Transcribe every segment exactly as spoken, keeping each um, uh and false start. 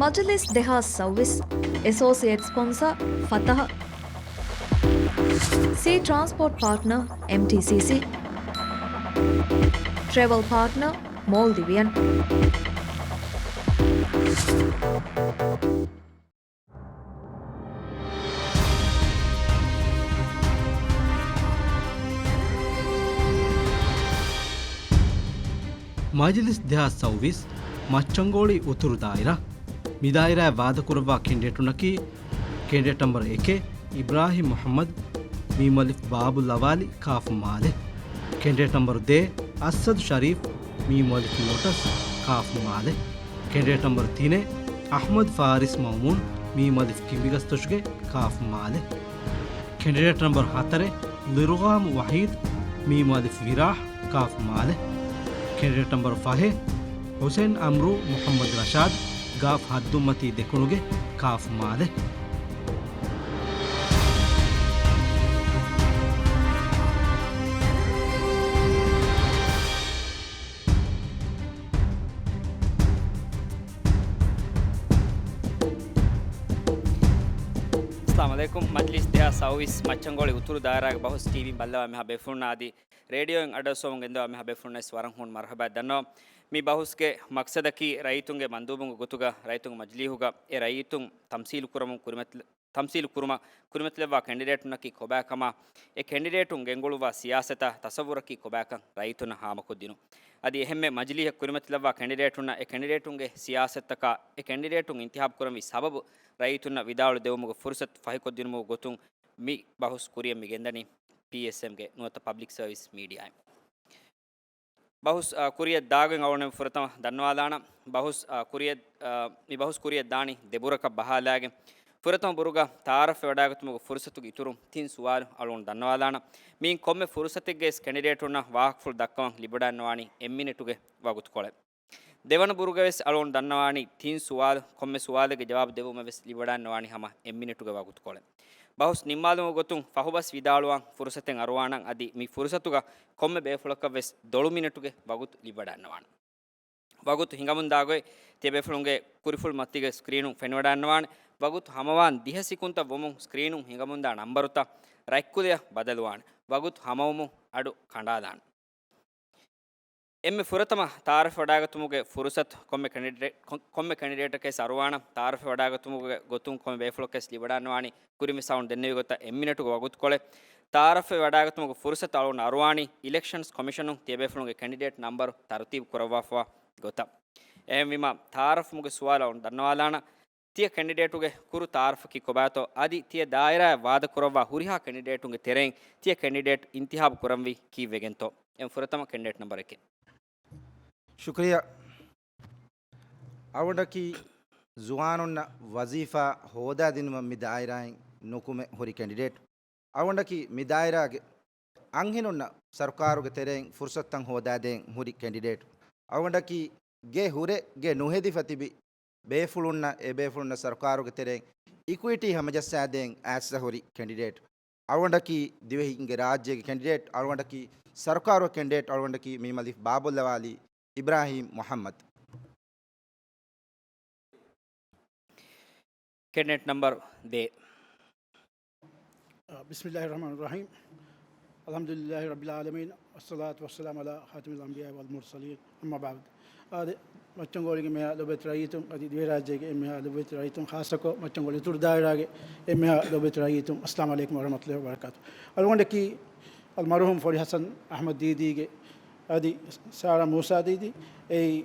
މަޖިލިސް ދެހާސް ސައުވީސް. އެސޯސިއޭޓް ސްޕޮންސަ ފަތަހަ. ސީ ޓްރާންސްޕޯޓް ޕާޓްނަރ އެމްޓީސީސީ. ޓްރެވަލް ޕާޓްނަރ މޯލްޑިވިއަން. މަޖިލިސް ދެހާސް ސައުވީސް، މައްޗަންގޯޅި އުތުރު ދާއިރާ. މި ދާއިރާއަށް ވާދަކުރައްވާ ކެނޑިޑޭޓުންނަކީ، ކެނޑިޑޭޓް ނަމްބަރު އެކެއް، އިބްރާހިމް މުޙައްމަދު، މީމު އަލިފް ބާ، ބާބު ލަވާލި، ކާފު މާލެ. ކެނޑިޑޭޓް ނަމްބަރު ދޭއް، އަސްއަދު ޝަރީފް، މީމު އަލިފް ލޯޓަސް، ކާފު މާލެ. ކެނޑިޑޭޓް ނަމްބަރު ތިނެއް، އަޙްމަދު ފާރިސް މައުމޫން، މީމު އަލިފް ކިނބިގަސްތޮށިގެ، ކާފު މާލެ. ކެނޑިޑޭޓް ނަމްބަރު ހަތަރެއް، ލިރުގާމު ވަޙީދު، މީމު އަލިފް ވިރާހް، ކާފު މާލެ. ކެނޑިޑޭޓް ނަމްބަރު ފަހެއް، ޙުސެން އަމްރޫ މުޙައްމަދު ރަޝާދު، ގާފް ހައްދުންމަތީ ދެކުނުގެ، ކާފު މާލެ. އައްސަލާމު ޢަލައިކުމް. މަޖިލިސް ދެހާސް ސައުވީސް މައްޗަންގޯޅި އުތުރު ދާއިރާގެ ބަހުސް ޓީވީން ބައްލަވާ މިހާ ބޭފުޅުންނާ އަދި ރޭޑިއޯއިން އަޑުއައްސަވަމުން ގެންދަވާ މިހާ ބޭފުޅުންނަށް ވަރަށް ހޫނު މަރުޙަބާ ދަންނަވަން. މި ބަހުސްގެ މަޤްޞަދަކީ ރައްޔިތުންގެ މަންދޫބުންގެ ގޮތުގަ ރައްޔިތުންގެ މަޖިލީހުގަ އެ ރައްޔިތުން ތަމްސީލު ކުރަމުން ކުރިމަތިލަ-، ތަމްސީލު ކުރުމަށް ކުރިމަތިލައްވާ ކެނޑިޑޭޓުންނަކީ ކޮބާކަމާ، އެ ކެނޑިޑޭޓުން ގެންގުޅުއްވާ ސިޔާސަތާ ތަޞައްވުރަކީ ކޮބާކަން ރައްޔިތުންނަށް ހާމަކޮށްދިނުން. އަދި އެހެންމެ މަޖިލީހަށް ކުރިމަތިލައްވާ ކެނޑިޑޭޓުންނަށް އެ ކެނޑިޑޭޓުންގެ ސިޔާސަތުތަކާ، އެ ކެނޑިޑޭޓުން އިންތިހާބު ކުރަންވީ ސަބަބު ރައްޔިތުންނަށް ވިދާޅު ދެވުމުގެ ފުރުސަތު ފަހިކޮށްދިނުމުގެ ގޮތުން މި ބަހުސް ކުރިއަށް މި ގެންދަނީ ޕީއެސްއެމްގެ ނުވަތަ ޕަބްލިކް ސަރވިސް މީޑިއާއިން. ބަހުސް، އާ، ކުރިއަށް ދާގޮތް އަޅުގަނޑު ފުރަތަމަ ދަންނަވާލާނަން. ބަހުސް، އާ، ކުރިއަށް، އާ، މި ބަހުސް ކުރިއަށް ދާނީ ދެ ބުރަކަށް ބަހާލާގެން. ފުރަތަމަ ބުރުގަ ތަޢާރަފްވެވަޑައިގަތުމުގެ ފުރުސަތުގެ އިތުރުން ތިން ސުވާލު އަޅުގަނޑު ދަންނަވާލާނަން. މިއިން ކޮންމެ ފުރުސަތެއްގައިސް ކެނޑިޑޭޓުންނަށް ވާހަކަފުޅު ދައްކަވަން ލިބިވަޑައިގަންނަވާނީ އެއް މިނެޓުގެ ވަގުތުކޮޅެއް. ދެވަނަ ބުރުގަވެސް އަޅުގަނޑު ދަންނަވާނީ ތިން ސުވާލު، ކޮންމެ ސުވާލެއްގެ ޖަވާބު ދެއްވުމަށް ވެސް ލިބިވަޑައިގަންނަވާނީ ހަމަ އެއް މިނެޓުގެ ވަގުތުކޮޅެއް. ބަހުސް ނިންމާލުމުގެ ގޮތުން ފަހުބަސް ވިދާޅުވާން ފުރުސަތެއް އަރުވާނަން. އަދި މި ފުރުސަތުގަ ކޮންމެ ބޭފުޅަކަށް ވެސް ދޮޅު މިނެޓުގެ ވަގުތު ލިބިވަޑައިގަންނަވާނެ. ވަގުތު ހިނގަމުންދާ ގޮތް ތިޔަބޭފުޅުންގެ ކުރިފުޅު މަތީގަ ސްކްރީނުން ފެނިވަޑައިގަންނަވާނެ. ވަގުތު ހަމަވާން ދިހަ ސިކުންތައް ވުމުން ސްކްރީނުން ހިނގަމުންދާ ނަންބަރުތައް ރަތްކުލަޔަށް ބަދަލުވާނެ. ވަގުތު ހަމަވުމުން އަޑު ކަނޑާލާނެ. އެންމެ ފުރަތަމަ ތަޢާރަފްވެވަޑައިގަތުމުގެ ފުރުސަތު ކޮންމެ ކެނޑިޑޭޓް، ކޮން-، ކޮންމެ ކެނޑިޑޭޓަކަށް އަރުވާނަން. ތަޢާރަފްވެވަޑައިގަތުމުގެ ގޮތުން ކޮންމެ ބޭފުޅަކަށް ލިބިވަޑައިގަންނަވާނީ ކުރިން ވެސް އަޅުގަނޑު ދެންނެވި ގޮތަށް އެއް މިނެޓުގެ ވަގުތުކޮޅެއް. ތަޢާރަފްވެވަޑައިގަތުމުގެ ފުރުސަތު އަޅުގަނޑު އަރުވާނީ އިލެކްޝަންސް ކޮމިޝަނުން ތިޔަބޭފުޅުންގެ ކެނޑިޑޭޓް ނަންބަރު ތަރުތީބު ކުރައްވާފަވާ ގޮތަށް. އެހެންވީމަ، ތަޢާރަފްމުގެ ސުވާލު އަޅުގަނޑު ދަންނަވާލާނަން. ތިޔަ ކެނޑިޑޭޓުގެ ކުރު ތަޢާރަފަކީ ކޮބާތޯ؟ އަދި ތިޔަ ދާއިރާއަށް ވާދަކުރައްވާ ހުރިހާ ކެނޑިޑޭޓުންގެ ތެރެއިން ތިޔަ ކެނޑިޑޭޓް އިންތިހާބު ކުރަންވީ ކީއްވެގެންތޯ؟ އެން ފުރަތަމަ ކެނޑިޑޭޓް ނަންބަރު އެކެއް. ޝުކުރިއްޔާ. އަޅުގަނޑަކީ ޒުވާނުންނަށް ވަޒީފާ ހޯދާދިނުމަށް މި ދާއިރާއިން ނުކުމެ ހުރި ކެނޑިޑޭޓް. އަޅުގަނޑަކީ މި ދާއިރާގެ އަންހެނުންނަށް ސަރުކާރުގެ ތެރެއިން ފުރުސަތުތައް ހޯދާދޭން ހުރި ކެނޑިޑޭޓް. އަޅުގަނޑަކީ ގެ ހުރެ ގެ ނުހެދިފަ ތިބި ބޭފުޅުންނަށް، އެ ބޭފުޅުންނަށް ސަރުކާރުގެ ތެރެއިން އިކުއިޓީ ހަމަޖައްސާދޭން އައިސް ހުރި ކެނޑިޑޭޓް. އަޅުގަނޑަކީ ދިވެހިންގެ ރާއްޖޭގެ ކެނޑިޑޭޓް، އަޅުގަނޑަކީ ސަރުކާރުގެ ކެނޑިޑޭޓް، އަޅުގަނޑަކީ މީމު އަލިފް ބާ ބޯލަވާލި އިބްރާހީމް މުޙައްމަދު. ކެނޑިޑޭޓް ނަންބަރު ދޭއް. އާ، ބިސްމިއްލާހި ރަޙްމާނި ރަޙީމް. އަލްޙަމްދުލިއްލާހި ރައްބިލް ޢާލަމީން. ވައްޞަލާތު ވައްސަލާމު ޢަލާ ޚާތިމިލް އަންބިޔާ ވަލް މުރްސަލީން. އައްމާ ބަޢްދު. އާދެ، މައްޗަންގޯޅީގެ އެންމެހާ ލޮބުވެތި ރައްޔިތުން އަދި ދިވެހިރާއްޖޭގެ އެންމެހާ ލޮބުވެތި ރައްޔިތުން، ޚާއްޞަކޮށް މައްޗަންގޯޅި އުތުރު ދާއިރާގެ އެންމެހާ ލޮބުވެތި ރައްޔިތުން، އައްސަލާމު ޢަލައިކުމް ވަރަޙްމަތުﷲި ވަބަރަކާތު. އަޅުގަނޑަކީ އަލްމަރުޙޫމް ފޮޑި ޙަސަން އަޙްމަދު ދީދީގެ އަދި ސާރާ މޫސާ ދީދީ، އެއީ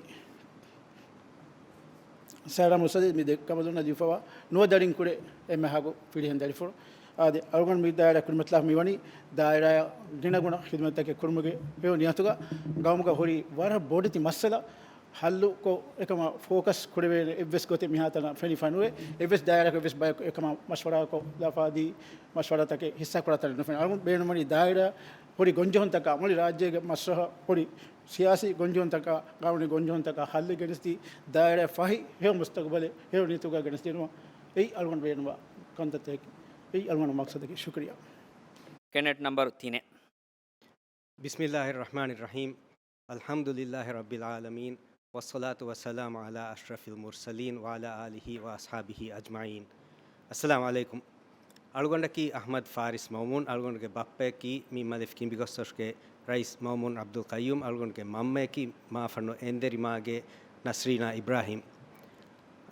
ސާރާ މޫސާ ދީދީ މި ދެ ކަނބަލުންނަށް ލިބިފަވާ ނުވަ ދަރިން ކުރެ އެންމެހާގެ ފިރިހެން ދަރިފުޅު. އާދެ، އަޅުގަނޑު މި ދާއިރާ ކުރިމަތިލާފަ މިވަނީ ދާއިރާއަށް ގިނަގުނަ ޚިދުމަތްތަކެއް ކުރުމުގެ ހެޔޮ ނިޔަތުގަ، ގައުމުގަ ހުރި ވަރަށް ބޮޑެތި މައްސަލަ ހައްލުކޮށް، އެކަމަށް ފޯކަސް ކުރެވޭނެ އެއްވެސް ގޮތެއް މިހާތަނަށް ފެނިފަ ނުވޭ. އެއްވެސް ދާއިރާއަކު އެއްވެސް ބަޔަކު އެކަމަށް މަޝްވަރާކޮށްލާފަ އަދި މަޝްވަރާތަކެއް ހިއްސާކުރާތަނެއް ނުފެނޭ. އަޅުގަނޑު ބޭނުންވަނީ ދާއިރާ ހުރި ގޮންޖެހުންތަކާ، މުޅި ރާއްޖޭގެ މަސްރަހަ ހުރި ސިޔާސީ ގޮންޖެހުންތަކާ، ގާނޫނީ ގޮންޖެހުންތަކާ ހައްލެއް ގެނެސްދީ، ދާއިރާއަށް ފަހި ހެޔޮ މުސްތަގުބަލެއް ހެޔޮ ނިޔަތުގަ ގެނެސްދިނުމަށް އެއީ އަޅުގަނޑު ބޭނުންވާ ކަންތައްތަކެއް. އެއީ އަޅުގަނޑު މަޤްޞަދަކީ. ޝުކުރިއްޔާ. ކެނޑިޑޭޓް ނަންބަރު ތިނެއް. ބިސްމިއްލާހި ރަޙްމާނި ރަޙީމް. އަލްޙަމްދުލިއްލާހި ރައްބިލް ޢާލަމީން. والصلاة والسلام على أشرف المرسلين وعلى آله وأصحابه أجمعين. السلام عليكم. އަޅުގަނޑަކީ އަޙްމަދު ފާރިސް މައުމޫން. އަޅުގަނޑުގެ ބައްޕަޔަކީ މި މަލެފި ކިނބިގޮސްދޮށުގެ ރައީސް މައުމޫން ޢަބްދުލް ޤައްޔޫމް. އަޅުގަނޑުގެ މަންމަޔަކީ މާފަންނު އެންދެރިމާގެ ނަސްރީނާ އިބްރާހީމް.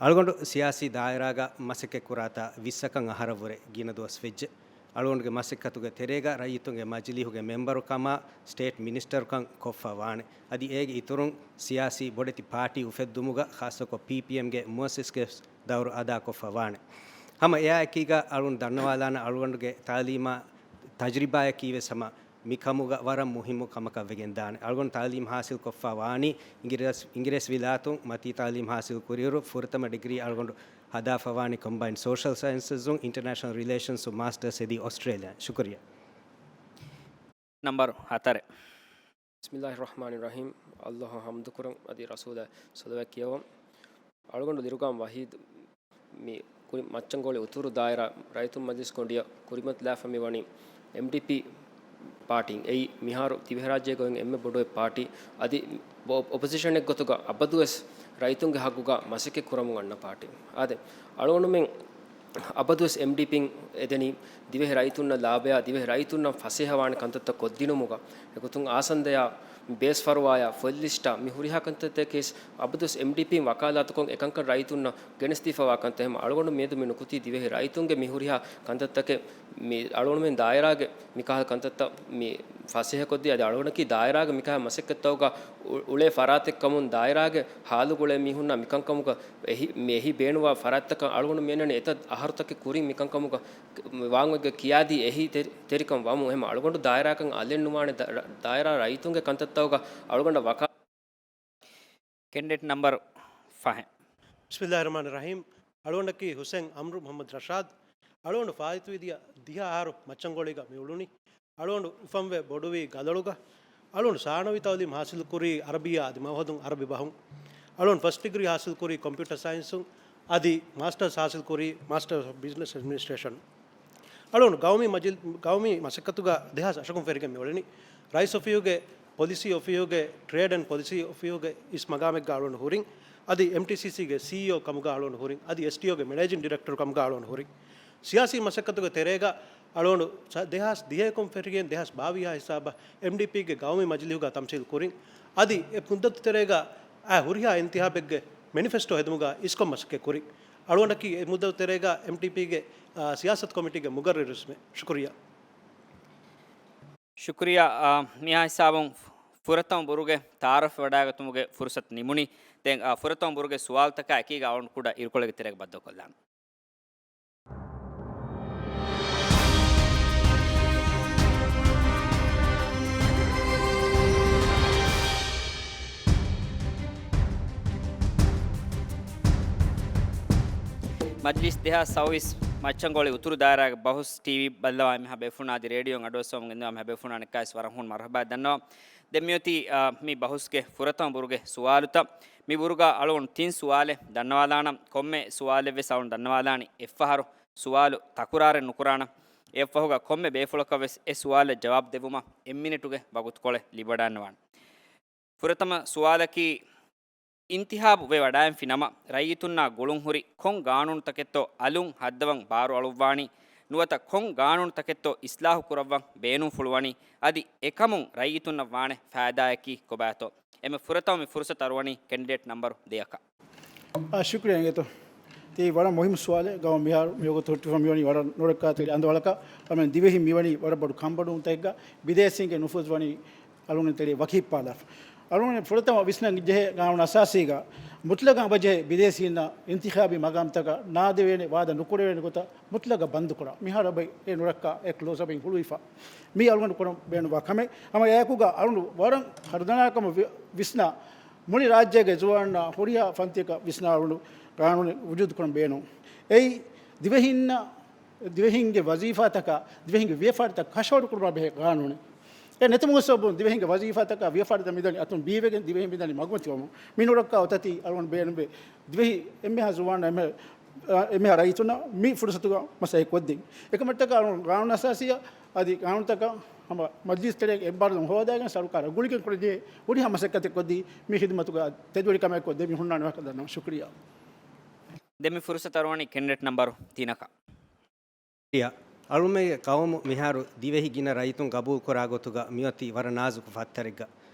އަޅުގަނޑު ސިޔާސީ ދާއިރާގަ މަސައްކަތްކުރާތާ ވިއްސަކަށް އަހަރަށްވުރެ ގިނަ ދުވަސް ވެއްޖެ. އަޅުގަނޑުގެ މަސައްކަތުގެ ތެރޭގަ ރައްޔިތުންގެ މަޖިލީހުގެ މެންބަރު ކަމާ، ސްޓޭޓް މިނިސްޓަރުކަން ކޮށްފަ ވާނެ. އަދި އޭގެ އިތުރުން ސިޔާސީ ބޮޑެތި ޕާޓީ އުފެއްދުމުގަ، ޚާއްޞަކޮށް ޕީޕީއެމްގެ މުއައްސިސްގެ ދައުރު އަދާކޮށްފަ ވާނެ. ހަމަ އެއާއެކީގަ އަޅުގަނޑު ދަންނަވާލާނަ އަޅުގަނޑުގެ ތަޢުލީމާ ތަޖުރިބާޔަކީވެސް ހަމަ މިކަމުގަ ވަރަށް މުހިއްމު ކަމަކަށް ވެގެންދާނެ. އަޅުގަނޑު ތަޢުލީމް ޙާޞިލް ކޮށްފަ ވާނީ އިނގިރޭސް، އިނގިރޭސި ވިލާތުން. މަތީ ތަޢުލީމް ޙާޞިލް ކުރިއިރު ފުރަތަމަ ޑިގްރީ އަޅުގަނޑު ހަދާފަ ވާނީ ކޮމްބައިންޑް ސޯޝަލް ސައިންސަސް އިންޓަރނޭޝަނަލް ރިލޭޝަންސް މާސްޓަރސް އެދި އޮސްޓްރޭލިޔާ. ޝުކުރިއްޔާ. ނަމްބަރު ހަތަރެއް. بسم الله الرحمن الرحيم. ﷲ އަށް ޙަމްދުކުރަން އަދި ރަސޫލަށް ޞަލަވާތް ކިޔަވަން. އަޅުގަނޑު ލިރުގާމް ވަޙީދު މި ކުރި މައްޗަންގޮޅި އުތުރު ދާއިރާ ރައްޔިތުން މަޖިލިސް ގޮނޑިއަށް ކުރިމަތިލާފަ މި ވަނީ އެމްޑީޕީ ޕާޓީން. އެއީ މިހާރު ދިވެހިރާއްޖޭގަ އޮތް އެންމެ ބޮޑު އެއް ޕާޓީ. އަދި އޮ-، އޮޕޮޒިޝަނެއް ގޮތުގަ އަބަދުވެސް ރައްޔިތުންގެ ހައްގުގަ މަސައްކަތް ކުރަމުން އަންނަ ޕާޓީ. އާދެ، އަޅުގަނޑުމެން އަބަދުވެސް އެމްޑީޕީން އެދެނީ ދިވެހި ރައްޔިތުންނަށް ލާބަޔާ، ދިވެހި ރައްޔިތުންނަށް ފަސޭހަވާނެ ކަންތައްތައް ކޮށްދިނުމުގަ. އެގޮތުން އާސަންދަޔާ، ބޭސް ފަރުވާޔާ، ފޮތް ލިސްޓާ، މި ހުރިހާ ކަންތައްތަކެސް އަބަދުވެސް އެމްޑީޕީން ވަކާލާތުކޮށް އެކަންކަން ރައްޔިތުންނަށް ގެނެސްދީފަވާ ކަންތައް. ހަމަ އަޅުގަނޑު މިއަދު މި ނުކުތީ ދިވެހި ރައްޔިތުންގެ މި ހުރިހާ ކަންތައްތަކެއް، މި އަޅުގަނޑުމެން ދާއިރާގެ މިކަހަލަ ކަންތައްތައް މި ފަސޭހަކޮށްދީ، އަދި އަޅުގަނޑަކީ ދާއިރާގެ މިކަހަލަ މަސައްކަތްތަކުގަ އު-، އުޅޭ ފަރާތެއްކަމުން، ދާއިރާގެ ހާލުގުޅޭ މީހުންނާ މިކަންކަމުގަ އެހި، މި އެހީ ބޭނުންވާ ފަރާތްތަކަށް އަޅުގަނޑު މިއަންނަނީ އެތައް އަހަރުތަކެއް ކުރިން މިކަންކަމުގަ ވާންވެގެ ކިޔާދީ އެހީ ތެ-، ތެރިކަން ވަމުން. އެހެން އަޅުގަނޑު ދާއިރާކަން އަލެއް ނުވާނެ. ދާ-، ރަ-، ދާއިރާ ރައްޔިތުންގެ ކަންތައްތަކުގަ އަޅުގަނޑަށް ވަކާ ކެންޑިޑޭޓް ނަމްބަރު ފަހެއް. بسم الله الرحمن الرحيم. އަޅުގަނޑަކީ ހުސެން އަމްރު މުޙައްމަދު ރަޝާދް. އަޅުގަނޑު ފާއިތުވި ދިޔަ ދިހަ އަހަރު މައްޗަންގޮޅީގަ މި އުޅުނީ. އަޅުގަނޑު އުފަންވެ ބޮޑުވީ ގަލޮޅުގަ. އަޅުގަނޑު ސާނަވީ ތައުލީމް ޙާޞިލްކުރީ ޢަރަބިއްޔާ އަދި މަޢުހަދުން ޢަރަބި ބަހުން. އަޅުގަނޑު ފަސްޓް ޑިގްރީ ޙާޞިލްކުރީ ކޮމްޕިއުޓަރ ސައިންސުން އަދި މާސްޓަރސް ޙާޞިލްކުރީ މާސްޓަރ އޮފް ބިޒްނަސް އެޑްމިނިސްޓްރޭޝަން. އަޅުގަނޑު ގައުމީ މަޖިލް-، ގައުމީ މަސައްކަތުގަ ދެހާސް އަށަކުން ފެށިގެން މިއުޅެނީ. ރައީސް އޮފީހުގެ ޕޮލިސީ އޮފީހުގެ ޓްރޭޑް އެންޑް ޕޮލިސީ އޮފީހުގެ އިސް މަގާމެއްގަ އަޅުގަނޑު ހުރިން. އަދި އެމްޓީސީސީގެ ސީއީއޯ ކަމުގަ އަޅުގަނޑު ހުރިން. އަދި އެސްޓީއޯގެ މެނޭޖިން ޑިރެކްޓަރު ކަމުގަ އަޅުގަނޑު ހުރިން. ސިޔާސީ މަސައްކަތުގެ ތެރޭގަ އަޅުގަނޑު ސަ-، ދެހާސް ދިހައަކުން ފެށިގެން ދެހާސް ބާވީހާ ހިސާބަށް އެމްޑީޕީގެ ގައުމީ މަޖިލީހުގަ ތަމްސީލް ކުރިން. އަދި އެ މުއްދަތު ތެރޭގަ އާ ހުރިހާ އިންތިހާބެއްގެ މެނިފެސްޓޯ ހެދުމުގަ އިސްކޮށް މަސައްކަތް ކުރިން. އަޅުގަނޑަކީ އެ މުއްދަތު ތެރޭގަ އެމްޑީޕީގެ، އާ، ސިޔާސަތު ކޮމިޓީގެ މުގައްރިރުވެސްމެ. ޝުކުރިއްޔާ. ޝުކުރިއްޔާ، އާ، މިހާ ހިސާބުން ފުރަތަމަ ބުރުގެ ތަޢާރަފް ވަޑާގަތުމުގެ ފުރުސަތު ނިމުނީ. ދެން، އާ، ފުރަތަމަ ބުރުގެ ސުވާލުތަކާ އެކީގަ އަޅުގަނޑު ކުޑަ އިރުކޮޅެއްގެ ތެރޭގަ ބައްދަލުކޮށްލާނަން. މަޖިލީސް ދެހާސް ސައުވީސް މައްޗަންގޮޅި އުތުރު ދާއިރާގެ ބަހުސް ޓީވީ ބައްލަވާ އެންމެހާ ބޭފުޅުންނާ އަދި ރޭޑިއޯއިން އަޑުއައްސަވަމުން ގެންދަވާ އެންމެހާ ބޭފުޅުންނާ އަނެއްކާވެސް ވަރަށް ހޫނު މަރުޙަބާ ދަންނަވަން. ދެން މިއޮތީ، އާ، މި ބަހުސްގެ ފުރަތަމަ ބުރުގެ ސުވާލުތައް. މި ބުރުގަ އަޅުގަނޑު ތިން ސުވާލެއް ދަންނަވާލާނަން. ކޮންމެ ސުވާލެއްވެސް އަޅުގަނޑު ދަންނަވާލާނީ އެއްފަހަރު. ސުވާލު ތަކުރާރެއް ނުކުރާނަން. އެއަށްފަހުގަ ކޮންމެ ބޭފުޅަކަށްވެސް އެ ސުވާލަށް ޖަވާބު ދެއްވުމަށް އެއް މިނެޓުގެ ވަގުތުކޮޅެއް ލިބިވަޑައިގަންނަވާނެ. ފުރަތަމަ ސުވާލަކީ، އިންތިހާބު ވެވަޑައިގެންފި ނަމަ، ރައްޔިތުންނާ ގުޅުންހުރި ކޮން ގާނޫނުތަކެއްތޯ އަލުން ހައްދަވަން ބާރު އަޅުއްވާނީ؟ ނުވަތަ ކޮން ގާނޫނުތަކެއްތޯ އިސްލާހު ކުރައްވަން ބޭނުންފުޅުވަނީ؟ އަދި އެކަމުން ރައްޔިތުންނަށް ވާނެ ފައިދާއަކީ ކޮބާތޯ؟ އެންމެ ފުރަތަމަ މި ފުރުސަތު އަރުވަނީ ކެންޑިޑޭޓް ނަމްބަރު ދެއަކަށް. އާ، ޝުކުރިއްޔާ އިނގޭތޯ. ތީ ވަރަށް މުހިއްމު ސުވާލެއް. ގައުމު މިހާރު މިވަގުތު ހުއްޓިފަ މިވަނީ ވަރަށް ނުރައްކާތެރި އަނދަވަޅަކަށް. އަމެން ދިވެހިން މިވަނީ ވަރަށް ބޮޑު ކަންބޮޑުވުންތަކެއްގަ. ބިދޭސީންގެ ނުފޫޒު ވަނީ އަޅުގަނޑު ތެރޭ ވަކި ހިއްޕާލާފަ. އަޅުގަނޑު ފުރަތަމަ ވިސްނަން ޖެހޭ ގާނޫނު އަސާސީގަ މުތްލަގަށް އެބަޖެހޭ ބިދޭސީންނަށް އިންތިޚާބީ މަގާމްތަކަށް ނާދެވޭނެ ވާދަ ނުކުރެވޭނެ ގޮތަށް މުތްލަގަށް ބަންދުކުރާ. މިހާރު އެބައި އެ ނުރައްކާ އެ ކްލޯޒް އަޕް އިން ހުޅުވިފަ. މީ އަޅުގަނޑު ކުރަން ބޭނުންވާ ކަމެއް. ހަމަ އެއާއެކުގަ އަޅުގަނޑު ވަރަށް ހަރުދަނާކަމަށް ވި-، ވިސްނާ މުޅި ރާއްޖޭގެ ޒުވާންނާ ހުރިހާ ފަންތިއަކަށް ވިސްނާ އަޅުގަނޑު ގާނޫނެއް ވުޖޫދު ކުރަން ބޭނުން. އެއީ ދިވެހިންނަށް، ދިވެހިންގެ ވަޒީފާތަކާ، ދިވެހިންގެ ވިޔަފާރިތައް ކަށަވަރު ކުރުމާ ބެހޭ ގާނޫނެއް. އެ ނެތުމުގެ ސަބަބުން ދިވެހިންގެ ވަޒީފާތަކާ ވިޔަފާރިތައް މިދަނީ އަތުން ބީވެގެން، ދިވެހިން މިދަނީ މަގުމަތިވަމުން. މި ނުރައްކާ އޮތަތީ އަޅުގަނޑު ބޭނުންވޭ ދިވެހި އެންމެހާ ޒުވާން އެންމެ-، އެންމެހާ ރައްޔިތުންނަށް މި ފުރުސަތުގަ މަސައްކަތް ކޮށްދިން. އެކަމަށްޓަކާ އަޅުގަނޑު ގާނޫނު އަސާސީއަށް އަދި ގާނޫނުތަކަށް ހަމަ މަޖިލީސް ތެރޭގެ އެއްބާރުލުން ހޯދާގެން ސަރުކާރަށް ގުޅިގެން ކުރެދިޔަ ހުރިހާ މަސައްކަތެއް ކޮށްދީ، މި ޚިދުމަތުގަ ތެދުވެރިކަމެއް ކޮށްދޭ މި ހުންނާނެ ވާހަކަ ދަންނަވަން. ޝުކުރިއްޔާ. ދެން މި ފުރުސަތު އަރުވަނީ ކެނޑިޑޭޓް ނަމްބަރު ތިނަކަށް. އަޅުމެންގެ ޤައުމު މިހާރު ދިވެހި ގިނަ ރައްޔިތުން ގަބޫލުކުރާ ގޮތުގަ މިއޮތީ ވަރަށް ނާޒުކު ފައްތަރެއްގަ.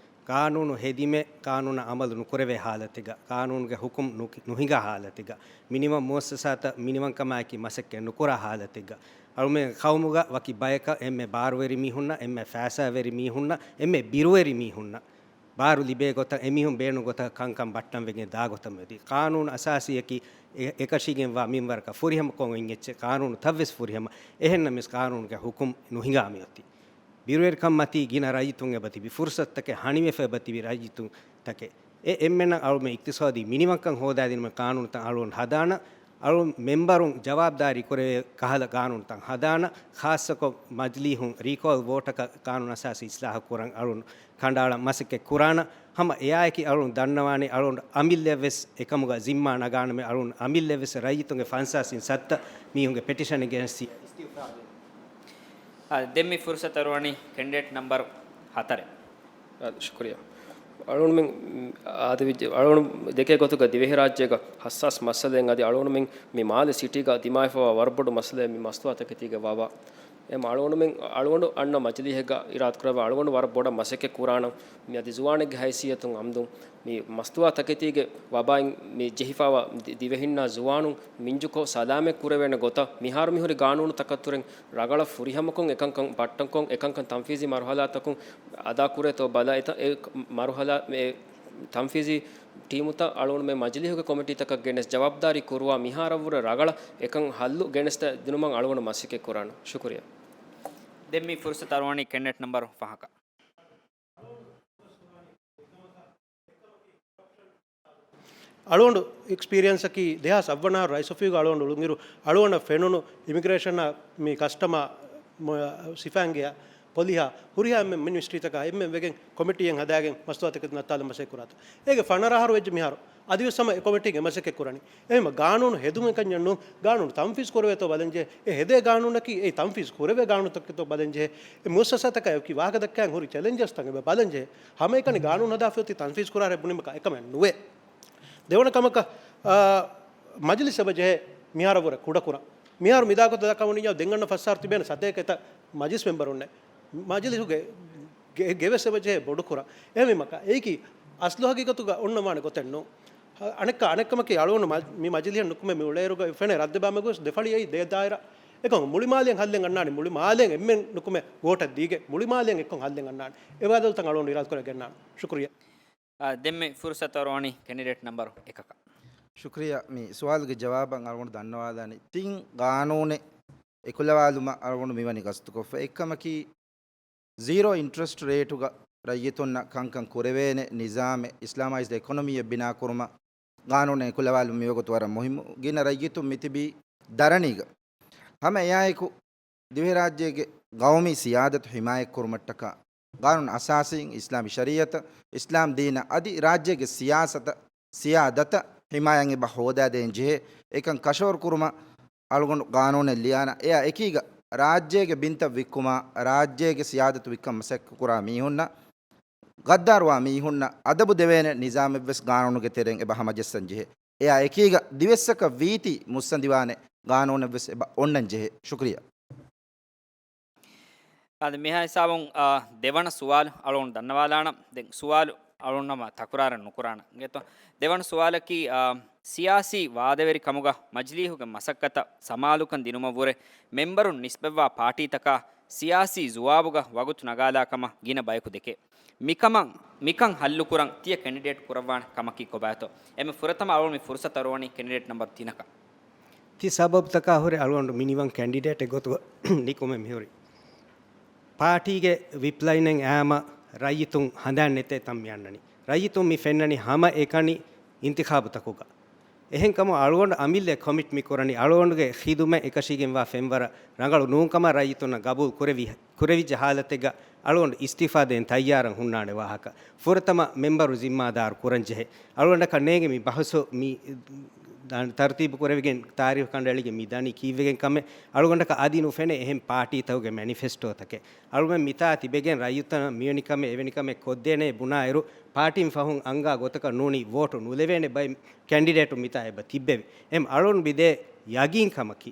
ޤާނޫނު ހެދިމެއް، ޤާނޫނަށް އަމަލު ނުކުރެވޭ ޙާލަތެއްގަ، ޤާނޫނުގެ ޙުކުމް ނުކި-، ނުހިނގާ ޙާލަތެއްގަ، މިނިވަން މުއައްސަސާތައް މިނިވަންކަމާއެކީ މަސައްކަތް ނުކުރާ ޙާލަތެއްގަ، އަޅުމެން ޤައުމުގަ ވަކި ބަޔަކަށް އެންމެ ބާރުވެރި މީހުންނަށް، އެންމެ ފައިސާވެރި މީހުންނަށް، އެންމެ ބިރުވެރި މީހުންނަށް ބާރު ލިބޭ ގޮތަށް، އެމީހުން ބޭނުން ގޮތަށް ކަންކަން ބައްޓަން ވެގެން ދާ ގޮތަށް މިއޮތީ. ޤާނޫނު އަސާސީއަކީ އެ-، އެކަށީގެންވާ މިންވަރަކަށް ފުރިހަމަކޮށް އިން އެއްޗެއް، ޤާނޫނު ތައްވެސް ފުރިހަމަ. އެހެންނަމަވެސް ޤާނޫނުގެ ޙުކުމް ނުހިނގާ މިއޮތީ. ބިރުވެރިކަން މަތީ ގިނަ ރައްޔިތުން އެބަ ތިބި، ފުރުސަތުތަކެއް ހަނިވެފަ އެބަ ތިބި ރައްޔިތުންތަކެއް. އެ އެންމެނަށް އަޅުމެން އިޤްތިޞާދީ މިނިވަންކަން ހޯދާދިނުމަށް ޤާނޫނުތައް އަޅުން ހަދާނަ، އަޅުން މެންބަރުން ޖަވާބުދާރީ ކުރެވޭ ކަހަލަ ޤާނޫނުތައް ހަދާނަ، ޚާއްޞަކޮށް މަޖިލީހުން ރީކޯލް ވޯޓަކަށް ޤާނޫނު އަސާސީ އިޞްލާޙު ކުރަން އަޅުން ކަނޑައަޅަން މަސައްކަތް ކުރާނަ. ހަމަ އެއާއެކީ އަޅުން ދަންނަވާނީ އަޅުން އަމިއްލައަށްވެސް އެކަމުގަ ޒިންމާ ނަގާނަމޭ، އަޅުން އަމިއްލައަށްވެސް ރައްޔިތުންގެ ފަންސާސް އިން ސައްތަ މީހުންގެ ޕެޓިޝަނެއް ގެނެސް އާ، ދެން މި ފުރުސަތު އަރުވަނީ ކެނޑިޑޭޓް ނަމްބަރު ހަތަރެއް. އާ، ޝުކުރިއްޔާ. އަޅުންމެން، މް، އާދެވިއްޖެ، އަޅުން ދެކޭ ގޮތުގަ ދިވެހިރާއްޖޭގަ ހައްސާސް މައްސަލައެއް އަދި އަޅުންމެން މި މާލެ ސިޓީގަ ދިމާވެފަވާ ވަރަށް ބޮޑު މައްސަލައެއް މި މަސްތުވާތަކެތީގެ ވަބާ. އެމް އަޅުގަނޑުމެން، އަޅުގަނޑު އަންނަ މަޖިލީހެއްގަ އިރާދަކުރައްވާ އަޅުގަނޑު ވަރަށް ބޮޑަށް މަސައްކަތް ކުރާނަން. މި އަދި ޒުވާނެއްގެ ހައިސިއްޔަތުން އަމްދު މި މަސްތުވާ ތަކެތީގެ ވަބާއިން މި ޖެހިފައިވާ ދި-، ދިވެހިންނާ ޒުވާނުން މިންޖުކޮށް ސަލާމަތް ކުރެވޭނެ ގޮތަށް މިހާރު މިހުރި ގާނޫނު ތަކަށްތުރެން ރަނގަޅަށް ފުރިހަމަކޮށް އެކަންކަން ބައްޓަންކޮށް އެކަންކަން ތަންފީޒީ މަރުހަލާތަކުން އަދާކުރޭތޯ ބަލަ އެތަ-، އެ މަރުހަލާ މެ-، ތަންފީޒީ ޓީމުތައް އަޅުގަނޑުމެން މަޖިލީހުގެ ކޮމިޓީތަކަށް ގެނެސް ޖަވާބުދާރީ ކުރުވާ މިހާރަށްވުރެ ރަގަޅަށް އެކަން ހައްލު ގެނެސް ދިނުމަށް އަޅުގަނޑު މަސައްކަތް ކުރާނަން. ޝުކުރިއްޔާ. ދެން މި ފުރުސަތު އަރުވަނީ ކެނޑިޑޭޓް ނަމްބަރު ފަހަކަށް. އަޅުގަނޑު އެކްސްޕީރިއަންސަކީ ދެހާސް އަށްވަނަ އަހަރު ރައީސް އޮފީހުގަ އަޅުގަނޑު އުޅުންއިރު އަޅުގަނޑަށް ފެނުނު އިމިގްރޭޝަނާ މި ކަސްޓަމާ މު-، ސިފައިންގެޔާ ޕޮލިހާ ހުރިހާ އެންމެ މިނިސްޓްރީތަކާ އެންމެ ވެގެން ކޮމިޓީއެއް ހަދާގެން މަސްތުވާތަކެތި ނައްތާލަން މަސައްކަތް ކުރާތޯ. އޭގެ ފަނަރަ އަހަރު ވެއްޖެ މިހާރު. އަދިވެސް ހަމަ އެ ކޮމިޓީގެ މަސައްކަތް ކުރަނީ. އެހެންމަ ގާނޫނު ހެދުމެއް ކަންޏެއް ނޫން. ގާނޫނު ތަންފީޒް ކުރެވޭތޯ ބަލަންޖެހޭ. އެ ހެދޭ ގާނޫނަކީ އެ ތަންފީޒް ކުރެވޭ ގާނޫނުތަކެއްތޯ ބަލަންޖެހޭ. އެ މުއައްސަސާތަކަށް އެކި ވާހަކަ ދައްކާން ހުރި ޗެލެންޖަސްތައް އެބަ ބަލަންޖެހޭ. ހަމައެކަނި ގާނޫނު ހަދާފައި އޮތީ ތަންފީޒް ކުރާ ހަރެއް ބުނީމަކާ އެކަމެއް ނުވޭ. ދެވަނަ ކަމަކަށް، އާ، މަޖިލިސް އެބަ ޖެހޭ މިހާރަށް ވުރެ ކުޑަކުރަން. މިހާރު މިދާގޮތަށް ދައްކަމުން ދެން އަންނަ ފަސް އަހަރު ތިބޭނެ ސަތޭކަ އެތައް މަޖިލިސް މެމްބަރުންނެއް. މަޖިލިސުގެ ގެ-، ގެވެސް އެބަ ޖެހޭ ބޮޑުކުރަން. އެހެންވީމަކާ އެއީކީ އަސްލު ހަގީގަތުގަ އޮންނަވާނެ ގޮތެއް ނޫން. އަނެއްކާ، އަނެއްކަމަކީ އަޅުގަނޑު މަ-، މި މަޖިލިހަށް ނުކުމެ މި އުޅޭއިރުގަ ފެނޭ ރައްދެއް ބާމެގޮސް ދެ ފަޅި އެއީ ދޭ ދާއިރާ. އެކަމަކު މުޅި މާލެއަށް ހައްލެއް އަންނާނެ، މުޅި މާލެއަށް އެންމެން ނުކުމެ ވޯޓަށް ދީގެ، މުޅި މާލެއަށް އެއްކޮށް ހައްލެއް އަންނާނެ. އެ ވާދަލުތައް އަޅުގަނޑު އިރާދަކުރެ ގެންނާނެ. ޝުކުރިއްޔާ. އާ، ދެންމެ ފުރުސަތު އަރުވަނީ ކެނޑިޑޭޓް ނަމްބަރު އެކަކަށް. ޝުކުރިއްޔާ. މި ސުވާލުގެ ޖަވާބަށް އަޅުގަނޑު ދަންނަވާލާނީ ތިން ގާނޫނެއް އެކުލަވާލުމަށް އަޅުގަނޑު މިވަނީ ގަސްތުކޮށްފަ. އެއްކަމަކީ ޒީރޯ އިންޓްރެސްޓް ރޭޓުގަ ރައްޔިތުންނަށް ކަންކަން ކުރެވޭނެ ނިޒާމެއް، އިސްލާމައިޒް އެކޮނޮމީއެއް ބިނާކުރުމަށް ގާނޫނެއް އެކުލަވާލުން މިވަގުތު ވަރަށް މުހިއްމު. ގިނަ ރައްޔިތުން މިތިބީ ދަރަނީގަ. ހަމަ އެއާއެކު ދިވެހިރާއްޖޭގެ ގައުމީ ސިޔާދަތު ހިމާޔަތްކުރުމަށްޓަކާ ގާނޫނު އަސާސީން، އިސްލާމީ ޝަރީއަތަށް، އިސްލާމް ދީނަށް އަދި ރާއްޖޭގެ ސިޔާސަތަށް، ސިޔާދަތަށް ހިމާޔަތް އެބަ ހޯދާދޭން ޖެހޭ. އެކަން ކަށަވަރު ކުރުމަށް އަޅުގަނޑު ގާނޫނެއް ލިޔާނަ. އެއާ އެކީގަ ރާއްޖޭގެ ބިންތައް ވިއްކުމާ، ރާއްޖޭގެ ސިޔާދަތު ވިއްކަން މަސައްކަތް ކުރާ މީހުންނަށް، ޣައްދާރުވާ މީހުންނަށް އަދަބު ދެވޭނެ ނިޒާމެއްވެސް ގާނޫނުގެ ތެރެއިން އެބަ ހަމަޖައްސަން ޖެހޭ. އެއާ އެކީގަ ދިވެއްސަކަށް ވީތީ މުއްސަނދިވާނެ ގާނޫނެއްވެސް އެބަ އޮންނަން ޖެހޭ. ޝުކުރިއްޔާ. އަދި މިހާ ހިސާބުން، އާ، ދެވަނަ ސުވާލު އަޅުގަނޑު ދަންނަވާލާނަން. ދެން ސުވާލު އަޅުގަނޑު ހަމަ ތަކުރާރެއް ނުކުރާނަން. އިނގޭތޯ؟ ދެވަނަ ސުވާލަކީ، އާ، ސިޔާސީ ވާދަވެރިކަމުގަ މަޖިލީހުގެ މަސައްކަތަށް ސަމާލުކަން ދިނުމަށްވުރެ މެމްބަރުން ނިސްބަތްވާ ޕާޓީތަކާ ސިޔާސީ ޒުވާބުގަ ވަގުތު ނަގާލާ ކަމަށް ގިނަ ބަޔަކު ދެކޭ. މިކަމަށް، މިކަން ހައްލުކުރަން ތިޔަ ކެނޑިޑޭޓް ކުރައްވާނެ ކަމަކީ ކޮބާތޯ؟ އެންމެ ފުރަތަމަ އަޅުގަނޑު މި ފުރުސަތު އަރުވަނީ ކެނޑިޑޭޓް ނަމްބަރު ތިނަކަށް. ތި ސަބަބުތަކާ ހުރެ އަޅުގަނޑު މިނިވަން ކެނޑިޑޭޓެއް ގޮތުގަ ނިކުމެ މިހުރި. ޕާޓީގެ ވިޕްލައިނެއް އާމަ ރައްޔިތުން ހަނދާން ނެތޭ ތަން މި އަންނަނީ. ރައްޔިތުން މި ފެންނަނީ ހަމަ އެކަނި އިންތިޚާބުތަކުގަ. އެހެންކަމުން އަޅުގަނޑު އަމިއްލަ ކޮމިޓް މި ކުރަނީ އަޅުގަނޑުގެ ޚިދުމަތް އެކަށީގެންވާ ފެންވަރަށް ރަނގަޅު ނޫންކަމަށް ރައްޔިތުންނަށް ގަބޫލު ކުރެވި، ކުރެވިއްޖެ ހާލަތެއްގަ އަޅުގަނޑު އިސްތިއުފާ ދޭން ތައްޔާރަށް ހުންނާނެ ވާހަކަ. ފުރަތަމަ މެމްބަރު ޒިންމާދާރު ކުރަންޖެހޭ. އަޅުގަނޑަކަށް ނޭނގެ މި ބަހުސު މި ތަރުތީބު ކުރެވިގެން ތާރީޚު ކަނޑައެޅިގެން މި ދަނީ ކީއްވެގެން ކަމެއް އަޅުގަނޑަކަށް އަދި ނުފެނޭ. އެހެން ޕާޓީތަކުގެ މެނިފެސްޓޯތަކެއް އަޅުގަނޑު މިތާ ތިބެގެން ރައްޔިތުންނަށް މިވެނި ކަމެއް އެވެނި ކަމެއް ކޮށްދޭނޭ ބުނާއިރު، ޕާޓީން ފަހުން އަންގާ ގޮތަކަށް ނޫނީ ވޯޓު ނުލެވޭނެ ބައެއް ކެންޑިޑޭޓު މިތާ އެބަ ތިއްބެވި. އެހެން އަޅުގަނޑު މިދޭ ޔަގީން ކަމަކީ،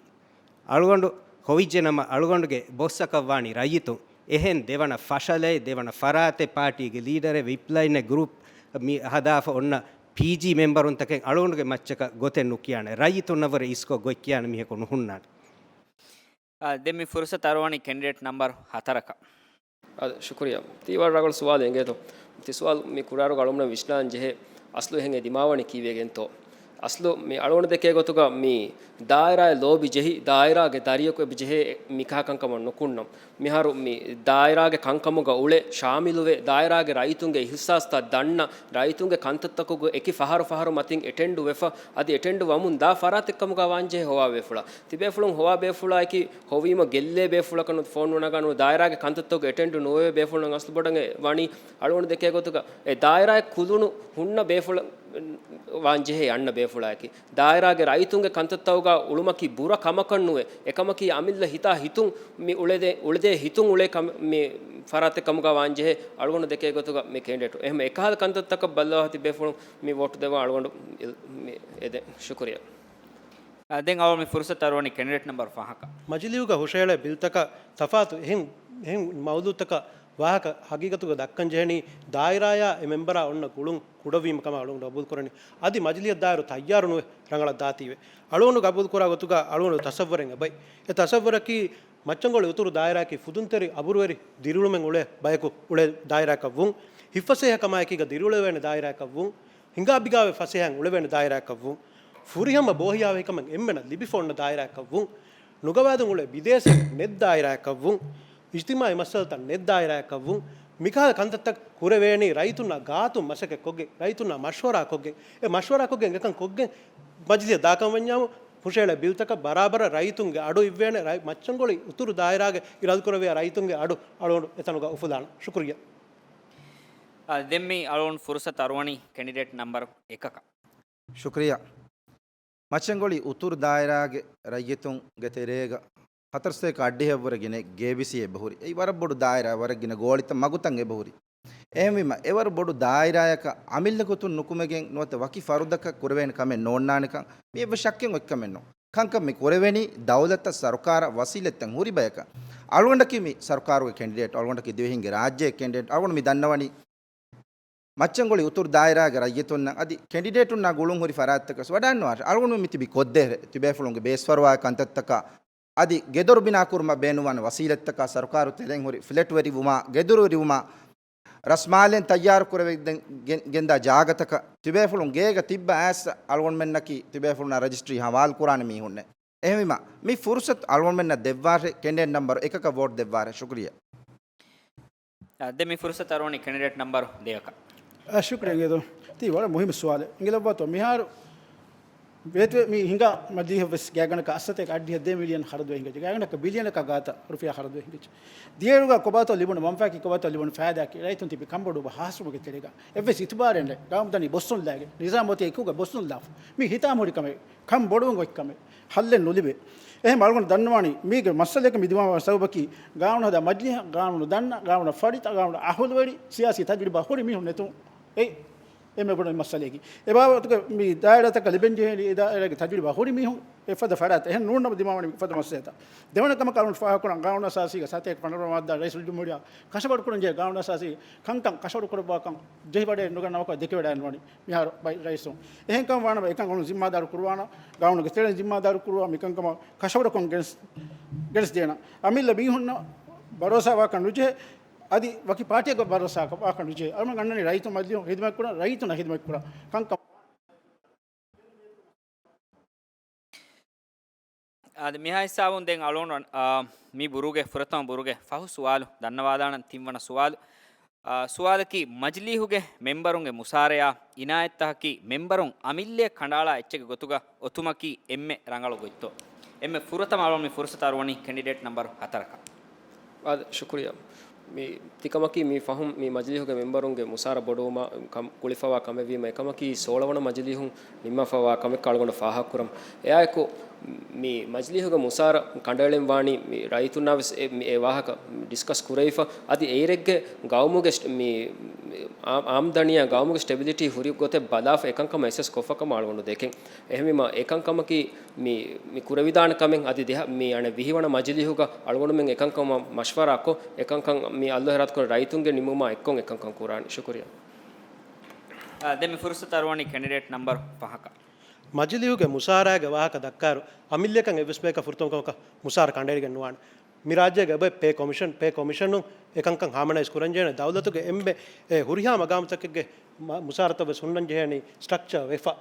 އަޅުގަނޑު ހޮވިއްޖެ ނަމަ، އަޅުގަނޑުގެ ބޮސްއަކަށް ވާނީ ރައްޔިތުން. އެހެން ދެވަނަ ފަށަލައެއް، ދެވަނަ ފަރާތެއް، ޕާޓީގެ ލީޑަރެއް، ވިޕްލައިން ގްރޫޕް މި ހަދާފަ އޮންނަ ޕީޖީ މެމްބަރުންތަކެއް އަޅުގަނޑުގެ މައްޗަކަށް ގޮތެއް ނުކިޔާނެ. ރައްޔިތުންނަށްވުރެ އިސްކޮށް ގޮތް ކިޔާނެ މީހަކު ނުހުންނާނެ. އާ، ދެން މި ފުރުސަތު އަރުވަނީ ކެންޑިޑޭޓް ނަމްބަރު ހަތަރަކަށް. އާދެ، ޝުކުރިއްޔާ. ތީ ވަރަށް ރަނގަޅު ސުވާލެއް އެނގޭތޯ. ތި ސުވާލު މި ކުރާރުގަ އަޅުގަނޑަށް ވިސްނާން ޖެހޭ އަސްލު އެހެން އެ ދިމާވަނީ ކީއްވެގެންތޯ؟ އަސްލު މި އަޅުގަނޑު ދެކޭ ގޮތުގަ މި ދާއިރާއެއް ލޯބި ޖެހި، ދާއިރާގެ ދަރިޔަކު އެބަ ޖެހޭ މިކަހަ ކަންކަމަށް ނުކުންނަން. މިހާރު މި ދާއިރާގެ ކަންކަމުގަ އުޅެ ޝާމިލުވެ، ދާއިރާގެ ރައްޔިތުންގެ އިހުސާސްތައް ދަންނަ، ރައްޔިތުންގެ ކަންތައްތަކުގެ އެކި ފަހަރު ފަހަރު މަތިން އެޓެންޑު ވެފަ، އަދި އެޓެންޑު ވަމުން ދާ ފަރާތެއް ކަމުގަ ވާންޖެހޭ ހޮވާ ބޭފުޅާ. ތިބޭފުޅުން ހޮވާ ބޭފުޅާއަކީ ހޮވީމަ ގެއްލޭ ބޭފުޅަކަށް ނު ފޯން ނުނަގާ ނު ދާއިރާގެ ކަންތައްތަކުގެ އެޓެންޑު ނުވެވޭ ބޭފުޅުން އަސްލު ބޮޑަށް ވަނީ އަޅުގަނޑު ދެކޭ ގޮތުގަ އެ ދާއިރާއެއް ކުލުނު ހުންނަ ބޭފުޅަށް ވާންޖެހޭ އަންނަ ބޭފުޅާއަކީ. ދާއިރާގެ ރައްޔިތުންގެ ކަންތައްތަކުގަ އުޅުމަކީ ބުރަ ކަމަކަށް ނުވެ، އެކަމަކީ އަމިއްލަ ހިތާ ހިތުން މި އުޅެދޭ، އުޅެދޭ ހިތުން އުޅޭ ކަމެއް މި ފަރާތެއް ކަމުގަ ވާންޖެހޭ އަޅުގަނޑު ދެކޭ ގޮތުގަ މި ކެންޑިޑޭޓު. އެހެން އެކަހަލަ ކަންތައްތަކަށް ބައްލަވާ ތިބޭފުޅުން މި ވޯޓު ދެވާ އަޅުގަނޑު މި އެދެ. ޝުކުރިއްޔާ. އާ، ދެން އަޅުގަނޑު މި ފުރުސަތު އަރުވަނީ ކެންޑިޑޭޓް ނަމްބަރު ފަހަކަށް. މަޖިލީހުގަ ހުށައެޅޭ ބިލްތަކަށް ތަފާތު އެހެން، އެހެން މައުޟޫތަކަށް ވާހަކަ ހަގީގަތުގަ ދައްކަން ޖެހެނީ ދާއިރާޔާ އެ މެމްބަރާ އޮންނަ ގުޅުން ކުޑަވީމަ ކަމަށް އަޅުގަނޑު ގަބޫލުކުރަނީ. އަދި މަޖިލީހަށް ދާއިރު ތައްޔާރު ނުވެ ރަނގަޅަށް ދާތީވެ. އަޅުގަނޑު ގަބޫލުކުރާ ގޮތުގަ އަޅުގަނޑު ތަސައްވަރެއް އެބައި. އެ ތަސައްވަރަކީ މައްޗަންގޮޅި އުތުރު ދާއިރާއަކީ ފުދުންތެރި އަބުރުވެރި ދިރިއުޅުމެއް އުޅޭ ބަޔަކު އުޅޭ ދާއިރާއަކަށް ވުން، ހިތްފަސޭހަ ކަމާއެކީގަ ދިރިއުޅެވޭނެ ދާއިރާއަކަށް ވުން، ހިނގާ ބިގާވެ ފަސޭހައިން އުޅެވޭނެ ދާއިރާއަކަށް ވުން، ފުރިހަމަ ބޯހިޔާވަހިކަމެއް އެންމެނަށް ލިބިފަ އޮންނަ ދާއިރާއަކަށް ވުން، ނުގަވާދުން އުޅޭ ބިދޭސީން ނެތް ދާއިރާއަކަށް ވުން، އިޖްތިމާޢީ މައްސަލަތައް ނެތް ދާއިރާއަކަށް ވުން، މިކަހަލަ ކަންތައްތައް ކުރެވޭނީ ރައްޔިތުންނާ ގާތުން މަސައްކަތް ކޮށްގެން، ރައްޔިތުންނާ މަޝްވަރާ ކޮށްގެން، އެ މަޝްވަރާ ކޮށްގެން އެކަން ކޮށްގެން މަޖިލީހަށް ދާކަން ވަންޏާމު، ހުށައެޅޭ ބިލްތަކަށް ބަރާބަރަށް ރައްޔިތުންގެ އަޑު އިއްވޭނެ، ރައް-، މައްޗަންގޮޅި އުތުރު ދާއިރާގެ އިރާދަކުރެއްވިޔާ ރައްޔިތުންގެ އަޑު އަޅުގަނޑު އެތަނުގަ އުފުލާނަން. ޝުކުރިއްޔާ. އާ، ދެން މި އަޅުގަނޑު ފުރުސަތު އަރުވަނީ ކެންޑިޑޭޓް ނަމްބަރު އެކަކަށް. ޝުކުރިއްޔާ. މައްޗަންގޮޅި އުތުރު ދާއިރާގެ ރައްޔިތުންގެ ތެރޭގަ ހަތަރު ސަތޭކަ އަށްޑިހައަށްވުރެ ގިނަ ގޭބިސީ އެބަހުރި. އެއީ ވަރަށް ބޮޑު ދާއިރާ، ވަރަށް ގިނަ ގޯޅިތައް މަގުތައް އެބަހުރި. އެހެންވީމަ، އެވަރު ބޮޑު ދާއިރާއަކަށް އަމިއްލަ ގޮތުން ނުކުމެގެން ނުވަތަ ވަކި ފަރުދަކަށް ކުރެވޭނެ ކަމެއް ނޯންނާނެކަން މި އެއްވެސް ޝައްކެއް އޮތްކަމެއް ނޫން. ކަންކަން މި ކުރެވެނީ ދައުލަތަށް ސަރުކާރަށް ވަސީލަތްތައް ހުރި ބަޔަކަށް. އަޅުގަނޑަކީ މި ސަރުކާރުގެ ކެންޑިޑޭޓް، އަޅުގަނޑަކީ ދިވެހިންގެ ރާއްޖޭގެ ކެންޑިޑޭޓް. އަޅުގަނޑު މި ދަންނަވަނީ މައްޗަންގޮޅި އުތުރު ދާއިރާގެ ރައްޔިތުންނަށް އަދި ކެންޑިޑޭޓުންނާ ގުޅުން ހުރި ފަރާތްތަކަށް ވަޑާންނަވާށެ. އަޅުގަނޑު މި ތިބި ކޮށްދޭހެ ތިބޭފުޅުންގެ ބޭސްފަރުވާ ކަންތައްތަކާ އަދި ގެދޮރު ބިނާ ކުރުމަށް ބޭނުންވާނެ ވަސީލަތްތަކާ ސަރުކާރު ތެރެއިން ހުރި ފްލެޓްވެރިވުމާ، ގެދޮރުވެރިވުމާ، ރަސްމާލެއިން ތައްޔާރު ކުރެވިގެން ގެން-، ގެންދާ ޖާގަތަކަށް ތިބޭފުޅުން ގޭގަ ތިއްބަ އައިސް އަޅުގަނޑުމެންނަކީ ތިބޭފުޅުންނާ ރަޖިސްޓްރީ ހަވާލުކުރާނެ މީހުންނޭ. އެހެންވީމަ، މި ފުރުސަތު އަޅުގަނޑުމެންނަށް ދެއްވާށޭ ކެނޑިޑޭޓް ނަމްބަރު އެކަކަށް ވޯޓް ދެއްވާށޭ. ޝުކުރިއްޔާ. އާ، ދެން މި ފުރުސަތު އަރުވަނީ ކެނޑިޑޭޓް ނަމްބަރު ދެއަކަށް. އާ، ޝުކުރިއްޔާ އިނގޭތޯ. ތީ ވަރަށް މުހިއްމު ސުވާލެއް. އިނގިލައްވާތޯ މިހާރު ވޭތުވެ މި ހިނގާ މަޖިލީހަށް ވެސް ގާތްގަނޑަކަށް އަށް ސަތޭކަ އަށްޑިހަ ދެ މިލިއަން ޚަރަދުވެ ހިނގައްޖެ. ގާތްގަނޑަކަށް ބިލިއަނަކާ ގާތަށް ރުފިޔާ ޚަރަދުވެ ހިނގައްޖެ. ދިޔައިރުގަ ކޮބާތޯ ލިބުނު މަންފާއަކީ ކޮބާތޯ ލިބުނު ފައިދާއަކީ ރައްޔިތުން ތިބި ކަންބޮޑުވުމަށް ހާސްވުމުގެ ތެރޭގަ. އެއްވެސް އިތުބާރެއް ނެތް. ގައުމު ދަނީ ބޮއްސުން ލާގެ. ނިޒާމް އޮތީ އެކުގަ ބޮއްސުން ލާފަ. މީ ހިތާމަހުރި ކަމެއް. ކަން ބޮޑުވުން އޮތް ކަމެއް. ހައްލެއް ނުލިބޭ. އެހެން އަޅުގަނޑު ދަންނަވާނީ މީގެ މައްސަލައަކަށް މި ދިމާވާ ސަބަބަކީ ގާނޫނު ހަދާ މަޖިލީހަށް، ގާނޫނު ދަންނަ، ގާނޫނު ފަރިތަ، ގާނޫނު އަހުލުވެރި، ސިޔާސީ ތަޖުރިބާ ހުރި މީހުން ނެތުން. އެއީ އެންމެ ބޮޑު މައްސަލައަކީ. އެ ބާވަތުގަ މި ދާއިރާތަކަށް ލިބެން ޖެހޭނީ އެ ދާއިރާގެ ތަޖުރިބާ ހުރި މީހުން އެފަދަ ފަރާތެއް. އެހެން ނޫން ނަމަ ދިމާވަނީ އެފަދަ މައްސަލަތައް. ދެވަނަ ކަމަކަށް އަޅުގަނޑު ފާހަގަކުރަން ގާނޫނު އަސާސީގެ ސަތޭކަ ފަނަރަ ނަމަ މާއްދާ ރައީސުލްޖުމްހޫރިއްޔާ ކަށަވަރުކުރަންޖެހޭ ގާނޫނު އަސާސީ ކަންކަން ކަށަވަރުކުރައްވާކަން ޖެހިވަޑައި ނުގަންނަވާކަށް ދެކެވަޑައިނުވަނީ. މިހާރު ބައި ރައީސުން. އެހެންކަމަށް ވާނަމަ އެކަން އަޅުން ޒިންމާދާރު ކުރުވާނަ، ގާނޫނުގެ ތެރެއިން ޒިންމާދާރު ކުރުވާ މިކަންކަމަށް ކަށަވަރުކޮށް ގެނެސް، ގެނެސްދޭނަ. އަމިއްލަ މީހުންނަށް ބަރޯސާ ވާކަށް ނުޖެހޭ، އަދި ވަކި ޕާޓީއަކަށް ބަރޯސާ ވާކަށް ނުޖެހޭ. އަޅުމެން ގަންނަނީ ރައްޔިތުން މަޖިލީހުން ހިދުމަތް ކުރަން، ރައްޔިތުންނަށް ހިދުމަތް ކުރަން. ކަންކަމަށް އާދެ، މިހާ ހިސާބުން ދެން އަޅުގަނޑު، އާ، މި ބުރުގެ، ފުރަތަމަ ބުރުގެ ފަހު ސުވާލު ދަންނަވާލާނަން. ތިންވަނަ ސުވާލު، އާ، ސުވާލަކީ، މަޖިލީހުގެ މެމްބަރުންގެ މުސާރަޔާ އިނާޔަތްތަކަކީ މެމްބަރުން އަމިއްލައަށް ކަނޑައަޅާ އެއްޗެއްގެ ގޮތުގަ އޮތުމަކީ އެންމެ ރަނގަޅު ގޮތްތޯ؟ އެންމެ ފުރަތަމަ އަޅުގަނޑު މި ފުރުސަތު އަރުވަނީ ކެންޑިޑޭޓް ނަމްބަރު ހަތަރަކަށް. އާދެ، ޝުކުރިއްޔާ. މި ތިކަމަކީ މި ފަހުން މި މަޖިލީހުގެ މެމްބަރުންގެ މުސާރަ ބޮޑުވުމާ ކަމް ގުޅިފަވާ ކަމެއްވީމަ، އެކަމަކީ ސޯޅަ ވަނަ މަޖިލީހުން ނިންމާފަވާ ކަމެއްކަ އަޅުގަނޑު ފާހަގަކުރަމު. އެއާއެކު، މި މަޖިލީހުގެ މުސާރަ ކަނޑައެޅެން ވާނީ މި ރައްޔިތުންނާވެސް އެ، މި އެ ވާހަކަ ޑިސްކަސް ކުރެވިފަ، އަދި އެއިރެއްގެ ގައުމުގެ ސްޓެ-، މި، މި އާ-، އާމްދަނީއާ ގައުމުގެ ސްޓެބިލިޓީ ހުރި ގޮތެއް ބަލާފަ އެކަންކަމަށް އެސެސް ކޮށްފަ ކަމަށް އަޅުގަނޑު ދެކެން. އެހެންވީމަ، އެކަންކަމަކީ މި، މި ކުރެވިދާނެ ކަމެއް. އަދި ދެހަ-، މި އަނެއް ވިހި ވަނަ މަޖިލީހުގަ އަޅުގަނޑުމެން އެކަންކަމަށް މަޝްވަރާކޮށް، އެކަންކަން މި އައްލޮ ހެރާތުކުރި ރައްޔިތުންގެ ނިމުމާ އެއްކޮށް އެކަންކަން ކުރާނެ. ޝުކުރިއްޔާ. އާ، ދެން މި ފުރުސަތު އަރުވަނީ ކެނޑިޑޭޓް ނަމްބަރު ފަހަކަށް. މަޖިލީހުގެ މުސާރައިގެ ވާހަކަ ދައްކާއިރު، އަމިއްލައަކަށް އެއްވެސް ބަޔަކަށް ފުރަތަމަ ކަމަކަށް މުސާރަ ކަނޑައެޅިގެން ނުވާނެ. މި ރާއްޖޭގަ އެބައޮތް ޕޭ ކޮމިޝަން، ޕޭ ކޮމިޝަނުން އެކަންކަން ހާމަނައިޒް ކުރަންޖެހޭނެ. ދައުލަތުގެ އެންމެ، އެ، ހުރިހާ މަގާމުތަކެއްގެ މަ-، މުސާރަތައް ވެސް ހުންނަން ޖެހޭނީ ސްޓްރަކްޗާ ވެފަ.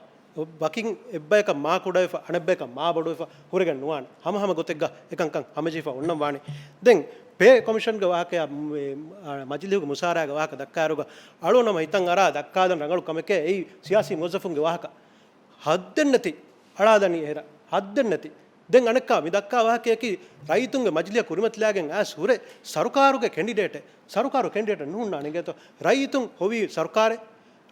ވަކިން އެއްބަޔަކަށް މާ ކުޑަވެފަ، އަނެއްބަޔަކަށް މާ ބޮޑުވެފަ ހުރެގެން ނުވާނެ. ހަމަހަމަ ގޮތެއްގަ އެކަންކަން ހަމަޖެހިފަ އޮންނަން ވާނެ. ދެން ޕޭ ކޮމިޝަންގެ ވާހަކަޔާ، މ-، އާ، މަޖިލީހުގެ މުސާރައިގެ ވާހަކަ ދައްކާއިރުގަ އަޅުނަމަ ހިތަށް އަރާ ދައްކާލަން ރަނގަޅު ކަމެކޭ އެއީ ސިޔާސީ މުވައްޒަފުންގެ ވާހަކަ. ހައްދެއްނެތި އަޅާލަނީ އެހެރަ. ހައްދެއްނެތި. ދެން އަނެއްކާ މި ދައްކާ ވާހަކަޔަކީ ރައްޔިތުންގެ މަޖިލީހަށް ކުރިމަތިލާގެން އައިސް ހުރެ ސަރުކާރުގެ ކެނޑިޑޭޓެއް. ސަރުކާރު ކެނޑިޑޭޓެއް ނުހުންނާނެ އިނގޭތޯ. ރައްޔިތުން ހޮވީ ސަރުކާރެއް.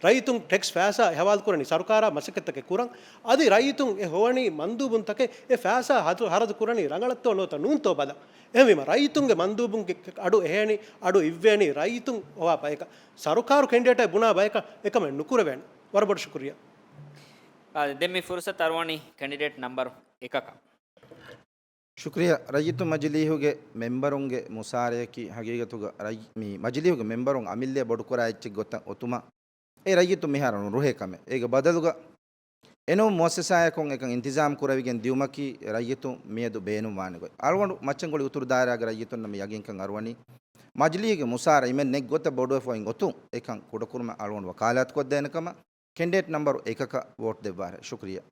ރައްޔިތުން ޓެކްސް ފައިސާ ހަވާލުކުރަނީ ސަރުކާރާ މަސައްކަތްތަކެއް ކުރަން. އަދި ރައްޔިތުން އެ ހޮވަނީ މަންދޫބުންތަކެއް އެ ފައިސާ ހަދު-، ހަރަދު ކުރަނީ ރަނގަޅަށްތޯ ނުވަތަ ނޫންތޯ ބަލަން. އެހެންވީމަ ރައްޔިތުންގެ މަންދޫބުންގެ އަޑު އެހޭނީ، އަޑު އިއްވޭނީ ރައްޔިތުން ހޮވާ ބަޔަކަށް. ސަރުކާރު ކެނޑިޑޭޓެއް ބުނާ ބަޔަކަށް އެކަމެއް ނުކުރެވޭނެ. ވަރަށް ބޮޑު ޝުކުރިއްޔާ. އާ، ދެން މި ފުރުސަތު އަރުވަނީ ކެނޑިޑޭޓް ނަމްބަރު އެކަކަށް. ޝުކުރިއްޔާ. ރައްޔިތު މަޖިލީހުގެ މެމްބަރުންގެ މުސާރަޔަކީ ހަގީގަތުގަ ރައްޔި-، މި މަޖިލީހުގެ މެމްބަރުން އަމިއްލައަށް ބޮޑުކުރާ އެއްޗެއް ގޮތަށް އޮތުމަށް އެ ރައްޔިތުން މިހާރު ނުރުހޭ ކަމެއް. އޭގެ ބަދަލުގަ އެނޫން މުއައްސަސާއަކުން އެކަން އިންތިޒާމް ކުރެވިގެން ދިއުމަކީ ރައްޔިތުން މިއަދު ބޭނުންވާނެ ގޮތް. އަޅުގަނޑު މައްޗަންގޮޅި އުތުރު ދާއިރާގެ ރައްޔިތުންނަށް މި ޔަގީންކަން އަރުވަނީ، މަޖިލީހުގެ މުސާރަ އިމެން ނެތް ގޮތަށް ބޮޑުވެފަ އޮތް އޮތުން އެކަން ކުޑަކުރުމަށް އަޅުގަނޑު ވަކާލާތުކޮށްދޭނެ ކަމަށް. ކެނޑިޑޭޓް ނަމްބަރު އެކަކަށް ވޯޓް ދެއްވާށޭ. ޝުކުރިއްޔާ.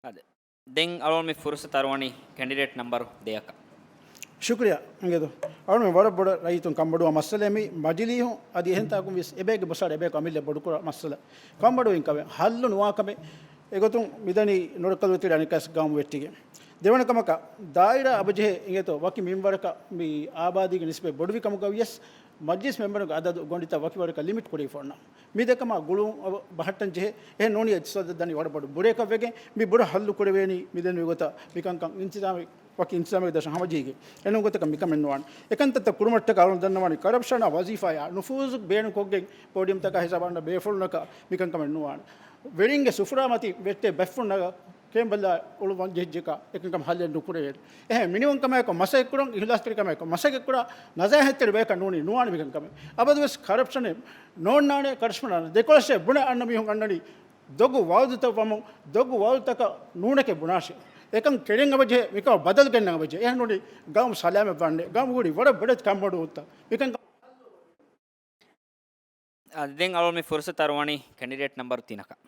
އާދެ. ދެން އަޅުގަނޑު މި ފުރުސަތު އަރުވަނީ ކެނޑިޑޭޓް ނަމްބަރު ދެއަކަށް. ޝުކުރިއްޔާ. އިނގޭތޯ. އަޅުގަނޑު ވަރަށް ބޮޑަށް ރައްޔިތުން ކަންބޮޑުވާ މައްސަލައެއް މީ. މަޖިލީހު އަދި އެހެން ތާކުން ވެސް އެބައެއްގެ މުސާރަ އެބައަކު އަމިއްލަ ބޮޑުކުރާ މައްސަލަ. ކަންބޮޑުވިން ކަމެއް ހައްލު ނުވާ ކަމެއް. އެގޮތުން މިދަނީ ނުރައްކަލު ތިރި އަނެއްކާސް ގައުމު ވެއްޓިގެން. ދެވަނަ ކަމަކަށް، ދާއިރާ އަބަޖެހޭ އިނގޭތޯ ވަކި މިންވަރަކަށް މި އާބާދީގެ ނިސްބަތް ބޮޑުވި ކަމުގަ ވިޔަސް، މަޖިލިސް މެމްބަރުންގެ އަދަދު ގޮނޑިތައް ވަކި ވަރަކަށް ލިމިޓް ކުރެވިފަ އޮންނަ. މި ދެކަމާ ގުޅުން އަވަ-، ބަހައްޓަން ޖެހޭ. އެހެން ނޫނީ އިޤްތިޞާދަށް ދަނީ ވަރަށް ބޮޑު ބުރައެކަށް ވެގެން މި ބުރަ ހައްލު ކުރެވޭނީ މިދެން މިގޮތަށް މިކަންކަން އިންތިޒާމެއް ވަކި އިންތިޒާމެއް ދަށަށް ހަމަޖެހިގެން. އެނޫން ގޮތަކަށް މިކަމެއް ނުވާނެ. އެކަންތައްތައް ކުރުމަށްޓަކާ އަޅުން ދަންނަވާނީ ކަރަޕްޝަނާ ވަޒީފާޔާ ނުފޫޒު ބޭނުންކޮށްގެން ޕޯޑިއަމްތަކާ ހިސާބަށް އަންނަ ބޭފުޅުންނަކަށް މިކަންކަމެއް ނުވާނެ. ވެރިންގެ ސުފުރާމަތި ވެއްޓޭ ބައެއްފުޅުންނަކަށް ކޭނބަލާ އުޅުވަން ޖެހިއްޖެކާ އެކަންކަމަށް ހައްލެއް ނުކުރެވޭނެ. އެހެން މިނިވަންކަމާއެކު މަސައްކަތްކުރަން، އިހްލާސްތެރިކަމާއެކު މަސައްކަތްކުރާ، ނަޒާހަތްތެރި ބަޔަކަށް ނޫނީ ނުވާނެ މިކަންކަމެއް. އަބަދުވެސް ކަރަޕްޝަނެއް ނޯންނާނެ، ކަރަޕްޝަނާ ދެކޮޅަށޭ ބުނެ އަންނަ މީހުން އަންނަނީ ދޮގު ވައުދުތައް ވަމުން، ދޮގު ވައުދުތަކަށް ނޫނެކޭ ބުނާށޭ. އެކަން ކެޅެން އަބަޖެހޭ، މިކަމަށް ބަދަލު ގެންނަން އަބަޖެހޭ. އެހެން ނޫނީ ގައުމު ސަލާމަތް ވާނެ. ގައުމު ހުރީ ވަރަށް ބޮޑެތި ކަންބޮޑުވުންތައް. މިކަން އާ، ދެން އަޅުން މި ފުރުސަތު އަރުވަނީ ކެނޑިޑޭޓް ނަމްބަރު ތިނަކަށް.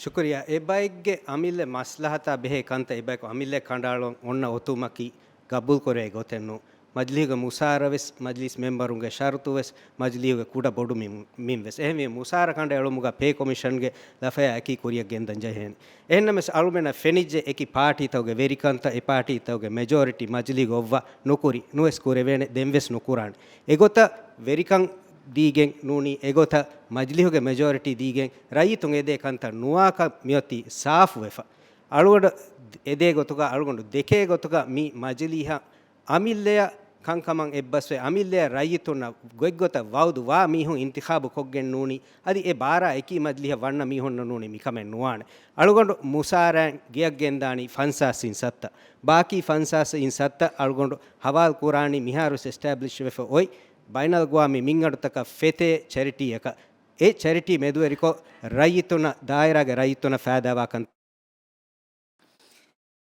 ޝުކުރިއްޔާ. އެބައެއްގެ އަމިއްލަ މަސްލަހަތާ ބެހޭ ކަންތައް އެބަޔަކު އަމިއްލައަށް ކަނޑައަޅަން އޮންނަ އޮތުމަކީ ގަބޫލުކުރޭ ގޮތެއް ނޫން. މަޖިލީހުގެ މުސާރަ ވެސް، މަޖިލީސް މެމްބަރުންގެ ޝަރުތު ވެސް، މަޖިލީހުގެ ކުޑަ ބޮޑު މިން-، މިން ވެސް. އެހެންވީމަ މުސާރަ ކަނޑައެޅުމުގަ ޕޭ ކޮމިޝަންގެ ލަފަޔާ އެކީ ކުރިއަށް ގެންދަން ޖެހޭނެ. އެހެންނަމަވެސް އަޅުމެންނަށް ފެނިއްޖެ އެކި ޕާޓީތަކުގެ ވެރިކަންތައް އެ ޕާޓީތަކުގެ މެޖޯރިޓީ މަޖިލީހުގަ އޮއްވާ ނުކުރި، ނުވެސް ކުރެވޭނެ، ދެންވެސް ނުކުރާނެ. އެގޮތަށް ވެރިކަން ދީގެން ނޫނީ، އެގޮތަށް މަޖިލީހުގެ މެޖޯރިޓީ ދީގެން ރައްޔިތުން އެދޭ ކަންތައް ނުވާކަށް މިއޮތީ ސާފުވެފަ. އަޅުގަނޑު އެދޭ ގޮތުގަ، އަޅުގަނޑު ދެކޭ ގޮތުގަ މި މަޖިލީހަށް އަމިއްލަޔަށް ކަންކަމަށް އެއްބަސްވެ، އަމިއްލަޔަށް ރައްޔިތުންނަށް ގޮތްގޮތަށް ވައުދު ވާ މީހުން އިންތިޚާބު ކޮށްގެން ނޫނީ، އަދި އެ ބާރާ އެކީ މަޖިލީހަށް ވަންނަ މީހުންނަށް ނޫނީ މިކަމެއް ނުވާނެ. އަޅުގަނޑު މުސާރައިން ގެއަށް ގެންދާނީ ފަންސާސް އިން ސައްތަ. ބާކީ ފަންސާސް އިން ސައްތަ އަޅުގަނޑު ހަވާލު ކުރާނީ މިހާރު ވެސް އެސްޓެބްލިޝް ވެފަ އޮތް ބައިނަލްއަގްވާމީ މިންގަނޑުތަކަށް ފެތޭ ޗެރިޓީއަކަށް. އެ ޗެރިޓީ މެދުވެރިކޮށް ރައްޔިތުންނަށް، ދާއިރާގެ ރައްޔިތުންނަށް ފައިދާވާ ކަން.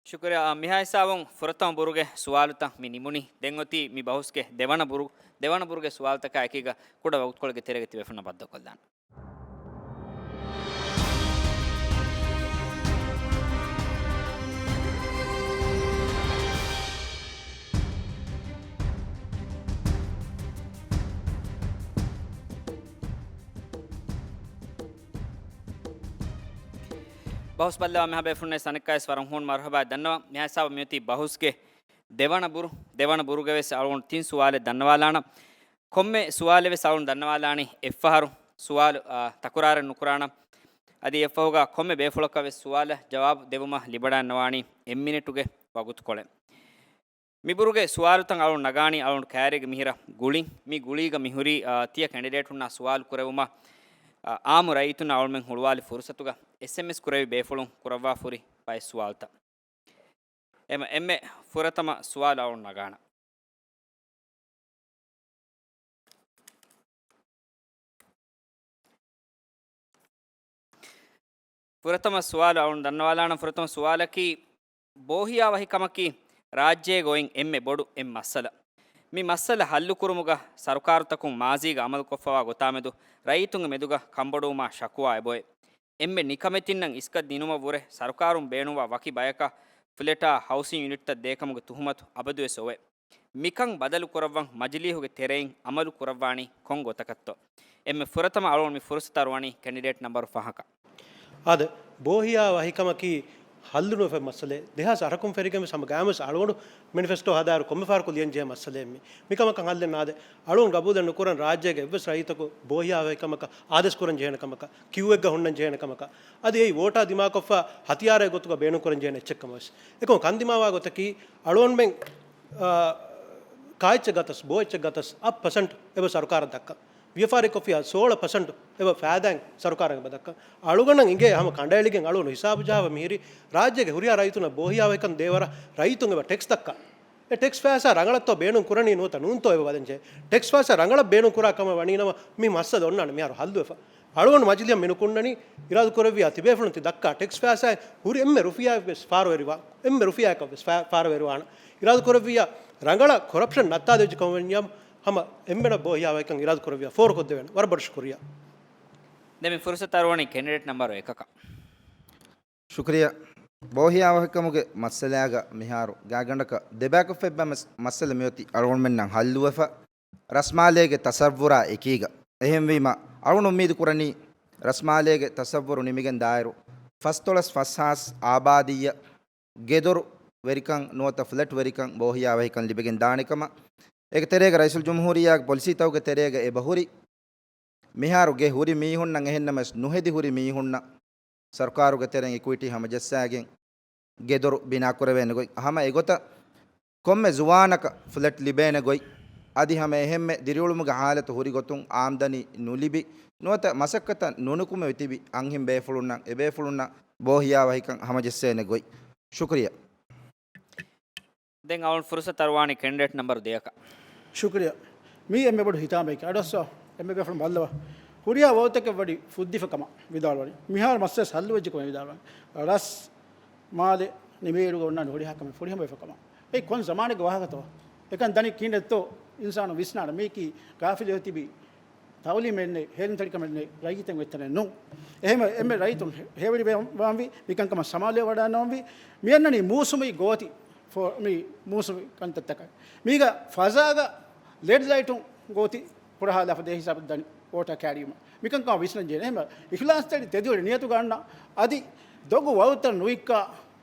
ޝުކުރިއްޔާ. މިހާ ހިސާބުން ފުރަތަމަ ބުރުގެ ސުވާލުތައް މި ނިމުނީ. ދެން އޮތީ މި ބަހުސްގެ ދެވަނަ ބުރު. ދެވަނަ ބުރުގެ ސުވާލުތަކާ އެކީގަ ކުޑަ ވަގުތުކޮޅެއްގެ ތެރޭގަ ތިބޭފުޅުންނާ ބައްދަލުކޮށްލާނަން. ބަހުސް ބައްލަވާ މިހާ ބޭފުޅުންނަށް އަނެއްކާވެސް ވަރަށް ހޫނު މަރުހަބާ ދަންނަވަން. މިހާ ހިސާބަށް މިއޮތީ ބަހުސްގެ ދެވަނަ ބުރު، ދެވަނަ ބުރުގަވެސް އަޅުގަނޑު ތިން ސުވާލެއް ދަންނަވާލާނަން. ކޮންމެ ސުވާލެއް ވެސް އަޅުގަނޑު ދަންނަވާލާނީ އެއްފަހަރު. ސުވާލު، އާ، ތަކުރާރެއް ނުކުރާނަން. އަދި އެއްފަހުގަ ކޮންމެ ބޭފުޅަކަށް ވެސް ސުވާލަށް ޖަވާބު ދެވުމަށް ލިބަޑާންނަވާނީ އެއް މިނިޓުގެ ވަގުތުކޮޅެއް. މިބުރުގެ ސުވާލުތައް އަޅުން ނަގާނީ އަޅުން ކައިރީގެ މިހިރަ ގުޅިން. މި ގުޅީގަ މިހުރީ، އާ، ތިޔަ ކެނޑިޑޭޓުންނާ ސުވާލު ކުރެވުމަށް، އާ، އާއްމު ރައްޔިތުންނަށް އަޅުމެން ހުޅުވާލި ފުރުސަތުގަ އެސްއެމްއެސް ކުރެވި ބޭފުޅުން ކުރައްވާފަ ހުރި ބައެއް ސުވާލުތައް. އެމަ، އެންމެ ފުރަތަމަ ސުވާލު އަޅުން ނަގާނަން. ފުރަތަމަ ސުވާލު އަޅުން ދަންނަވާލާނަން. ފުރަތަމަ ސުވާލަކީ، ބޯހިޔާވަހިކަމަކީ ރާއްޖޭގަ އޮތް އެންމެ ބޮޑު އެއް މައްސަލަ. މި މައްސަލަ ހައްލުކުރުމުގަ ސަރުކާރުތަކުން މާޒީގަ އަމަލުކޮށްފަވާ ގޮތާމެދު ރައްޔިތުންގެ މެދުގަ ކަންބޮޑުވުމާ ޝަކުވާ އެބައޮތް. އެންމެ ނިކަމެތިންނަށް އިސްކަތް ދިނުމަށްވުރެ ސަރުކާރުން ބޭނުންވާ ވަކި ބަޔަކަށް ފްލެޓާ ހައުސިން ޔުނިޓްތައް ދޭކަމުގެ ތުހުމަތު އަބަދުވެސް އޮވޭ. މިކަން ބަދަލު ކުރައްވަން މަޖިލީހުގެ ތެރެއިން އަމަލު ކުރައްވާނީ ކޮން ގޮތަކަށްތޯ؟ އެންމެ ފުރަތަމަ އަޅުގަނޑު މި ފުރުސަތު އަރުވަނީ ކެނޑިޑޭޓް ނަންބަރު ފަހަކަށް. އާދެ، ބޯހިޔާ ވަހިކަމަކީ ހައްލުނުވެފަ މައްސަލައެއް. ދެހާސް އަށަކުން ފެށިގެން ވެސް ހަމަ ގާމުސް އަޅުގަނޑު މެނިފެސްޓޯ ހަދާއިރު ކޮންމެ ފަހަރަކު ލިޔަން ޖެހޭ މައްސަލައެއް މީ. މިކަމަކަށް ހައްލެއް ނާދެ. އަޅުގަނޑު ގަބޫލެއް ނުކުރަން ރާއްޖޭގެ އެއްވެސް ރައްޔިތަކު ބޯހިޔާ ވަހިކަމަކަށް އާދޭސް ކުރަން ޖެހޭނެ ކަމަކަށް، ކިއުއެއްގަ ހުންނަން ޖެހޭނެ ކަމަކަށް. އަދި އެއީ ވޯޓާ ދިމާކޮށްފަ ހަތިޔާރެއް ގޮތުގަ ބޭނުން ކުރަން ޖެހޭނެ އެއްޗެއް ކަމަށް ވެސް. އެކަމަކު ކަންދިމާވާ ގޮތަކީ އަޅުގަނޑުމެން، އާ، ކާއެއްޗެއް ގަތަސް، ބޯ އެއްޗެއް ގަތަސް، އަށް ޕަސެންޓް އެބަ ސަރުކާރަށް ދައްކަން. ވިޔަފާރި ކޮށްފިއްޔާ ސޯޅަ ޕަސެންޓް އެބަ ފައިދާއިން ސަރުކާރަށް އެބަ ދައްކަން. އަޅުގަނޑަށް އިނގޭ ހަމަ ކަނޑައެޅިގެން އަޅުގަނޑު ހިސާބު ޖަހާފަ މިހިރީ، ރާއްޖޭގެ ހުރިހާ ރައްޔިތުންނަށް ބޯހިޔާވަހިކަން ދޭވަރަށް ރައްޔިތުން އެބަ ޓެކްސް ދައްކަން. އެ ޓެކްސް ފައިސާ ރަނގަޅަށްތޯ ބޭނުން ކުރަނީ ނުވަތަ ނޫންތޯ އެބަ ވަދެންޖެހޭ. ޓެކްސް ފައިސާ ރަނގަޅަށް ބޭނުން ކުރާ ކަމަށް ވަނީނަމަ މި މައްސަލަ އޮންނާނެ މިހާރު ހައްލުވެފަ. އަޅުގަނޑު މަޖިލީހަށް މި ނުކުންނަނީ، އިރާދަ ކުރެއްވިއްޔާ ތިބޭފުޅުން ތި ދައްކާ ޓެކްސް ފައިސާއެއް ހުރި އެންމެ ރުފިޔާއެއް ވެސް ފާރުވެރިވާ، އެންމެ ރުފިޔާއަކަށް ވެސް ފާ، ފާރުވެރިވާނަ. އިރާދަ ކުރެއްވިއްޔާ ރަނގަޅަށް ކޮރަޕްޝަން ނައްތާލެވިއްޖެ ކަމަށް ވަންޏާ ހަމަ އެންމެނަށް ބޯހިޔާވަހިކަން އިރާދަ ކުރެއްވިއްޔާ ފޯރުކޮށްދެވޭނެ. ވަރަށް ބޮޑަށް ޝުކުރިއްޔާ. ދެން މި ފުރުސަތު އަރުވަނީ ކެނޑިޑޭޓް ނަންބަރު އެކަކަށް. ޝުކުރިއްޔާ. ބޯހިޔާވަހިކަމުގެ މައްސަލާގަ މިހާރު ގާތްގަނޑަކަށް ދެބައިކުފެއްބައި މަސް، މައްސަލަ މިއޮތީ އަޅުގަނޑުމެންނަށް ހައްލުވެފަ، ރަސްމާލޭގެ ތަސައްވުރާ އެކީގަ. އެހެންވީމަ، އަޅުގަނޑު އުއްމީދު ކުރަނީ، ރަސްމާލޭގެ ތަސައްވުރު ނިމިގެން ދާއިރު، ފަސްދޮޅަސް ފަސްހާސް އާބާދީއަށް ގެދޮރު ވެރިކަން ނުވަތަ ފްލެޓް ވެރިކަން ބޯހިޔާވަހިކަން ލިބިގެން ދާނެ ކަމަށް، އޭގެ ތެރޭގަ ރައީސުލްޖުމްހޫރިއްޔާގެ ޕޮލިސީތަކުގެ ތެރޭގަ އެބަހުރި، މިހާރު ގެ ހުރި މީހުންނަށް އެހެންނަމަވެސް ނުހެދި ހުރި މީހުންނަށް ސަރުކާރުގެ ތެރެއިން އިކުއިޓީ ހަމަޖައްސާގެން ގެދޮރު ބިނާކުރެވޭނެ ގޮތް، ހަމަ އެގޮތަށް ކޮންމެ ޒުވާނަކަށް ފްލެޓް ލިބޭނެ ގޮތް، އަދި ހަމަ އެހެންމެ ދިރިއުޅުމުގެ ހާލަތު ހުރި ގޮތުން އާމްދަނީ ނުލިބި، ނުވަތަ މަސައްކަތަށް ނުނުކުމެވި ތިބި އަންހެން ބޭފުޅުންނަށް އެބޭފުޅުންނަށް ބޯހިޔާވަހިކަން ހަމަޖެއްސޭނެ ގޮތް. ޝުކުރިއްޔާ. ދެން އަޅުން ފުރުސަތު އަރުވާނީ ކެނޑިޑޭޓް ނަންބަރު ދެއަކަށް. ޝުކުރިއްޔާ. މީ އެންމެ ބޮޑު ހިތާމައެކޭ. އަޑުއައްސަވާ، އެންމެ ބޭފުޅުން ބައްލަވާ. ހުރިހާ ވަގުތެކެއް ވަޑި ފުއްދިފަ ކަމަށް ވިދާޅުވަނީ. މިހާރު މައްސަލަ ހައްލުވެއްޖެ ކަމަށް ވިދާޅުވަނީ. ރަސް މާލެ ނިމޭއިރުގަ އޮންނާނެ ހުރިހާ ކަމެއް ފުރިހަމަވެފަ ކަމަށް. އެ ކޮން ޒަމާނެއްގެ ވާހަކަތޯ؟ އެކަން ދަނީ ކިހިނެއްތޯ އިންސާނު ވިސްނާނެ. މީކީ ގާފިލުވެ ތިބި ތައުލީމެއް ނެތް، ހޭލުންތެރިކަމެއް ނެތް، ރައްޔިތެއް އޮތްތަނެއް ނޫން. އެހެން އެންމެ ރައްޔިތުން ހޭ، ހޭވެރިވާންވީ، މިކަންކަމަށް ސަމާލުވެވަޑައިގަންނަވަންވީ. މި އަންނަނީ މޫސުމީ ގޯތި ފޯ، މި މޫސުމީ ކަންތައްތަކަށް. މީގަ ފަޒާގަ ލެޑް ލައިޓުން ގޯތި ކުރަހާލާފަ ދޭ ހިސާބަށް ދަނީ ވޯޓާ ކާރިއުމަށް. މިކަންކަމަށް ވިސްނަން ޖެހޭނެ. އެހެން އިޚްލާޞްތެރި ތެދުވެރި ނިޔަތުގަ އަންނަ އަދި ދޮގު ވަގުތަށް ނުވިއްކާ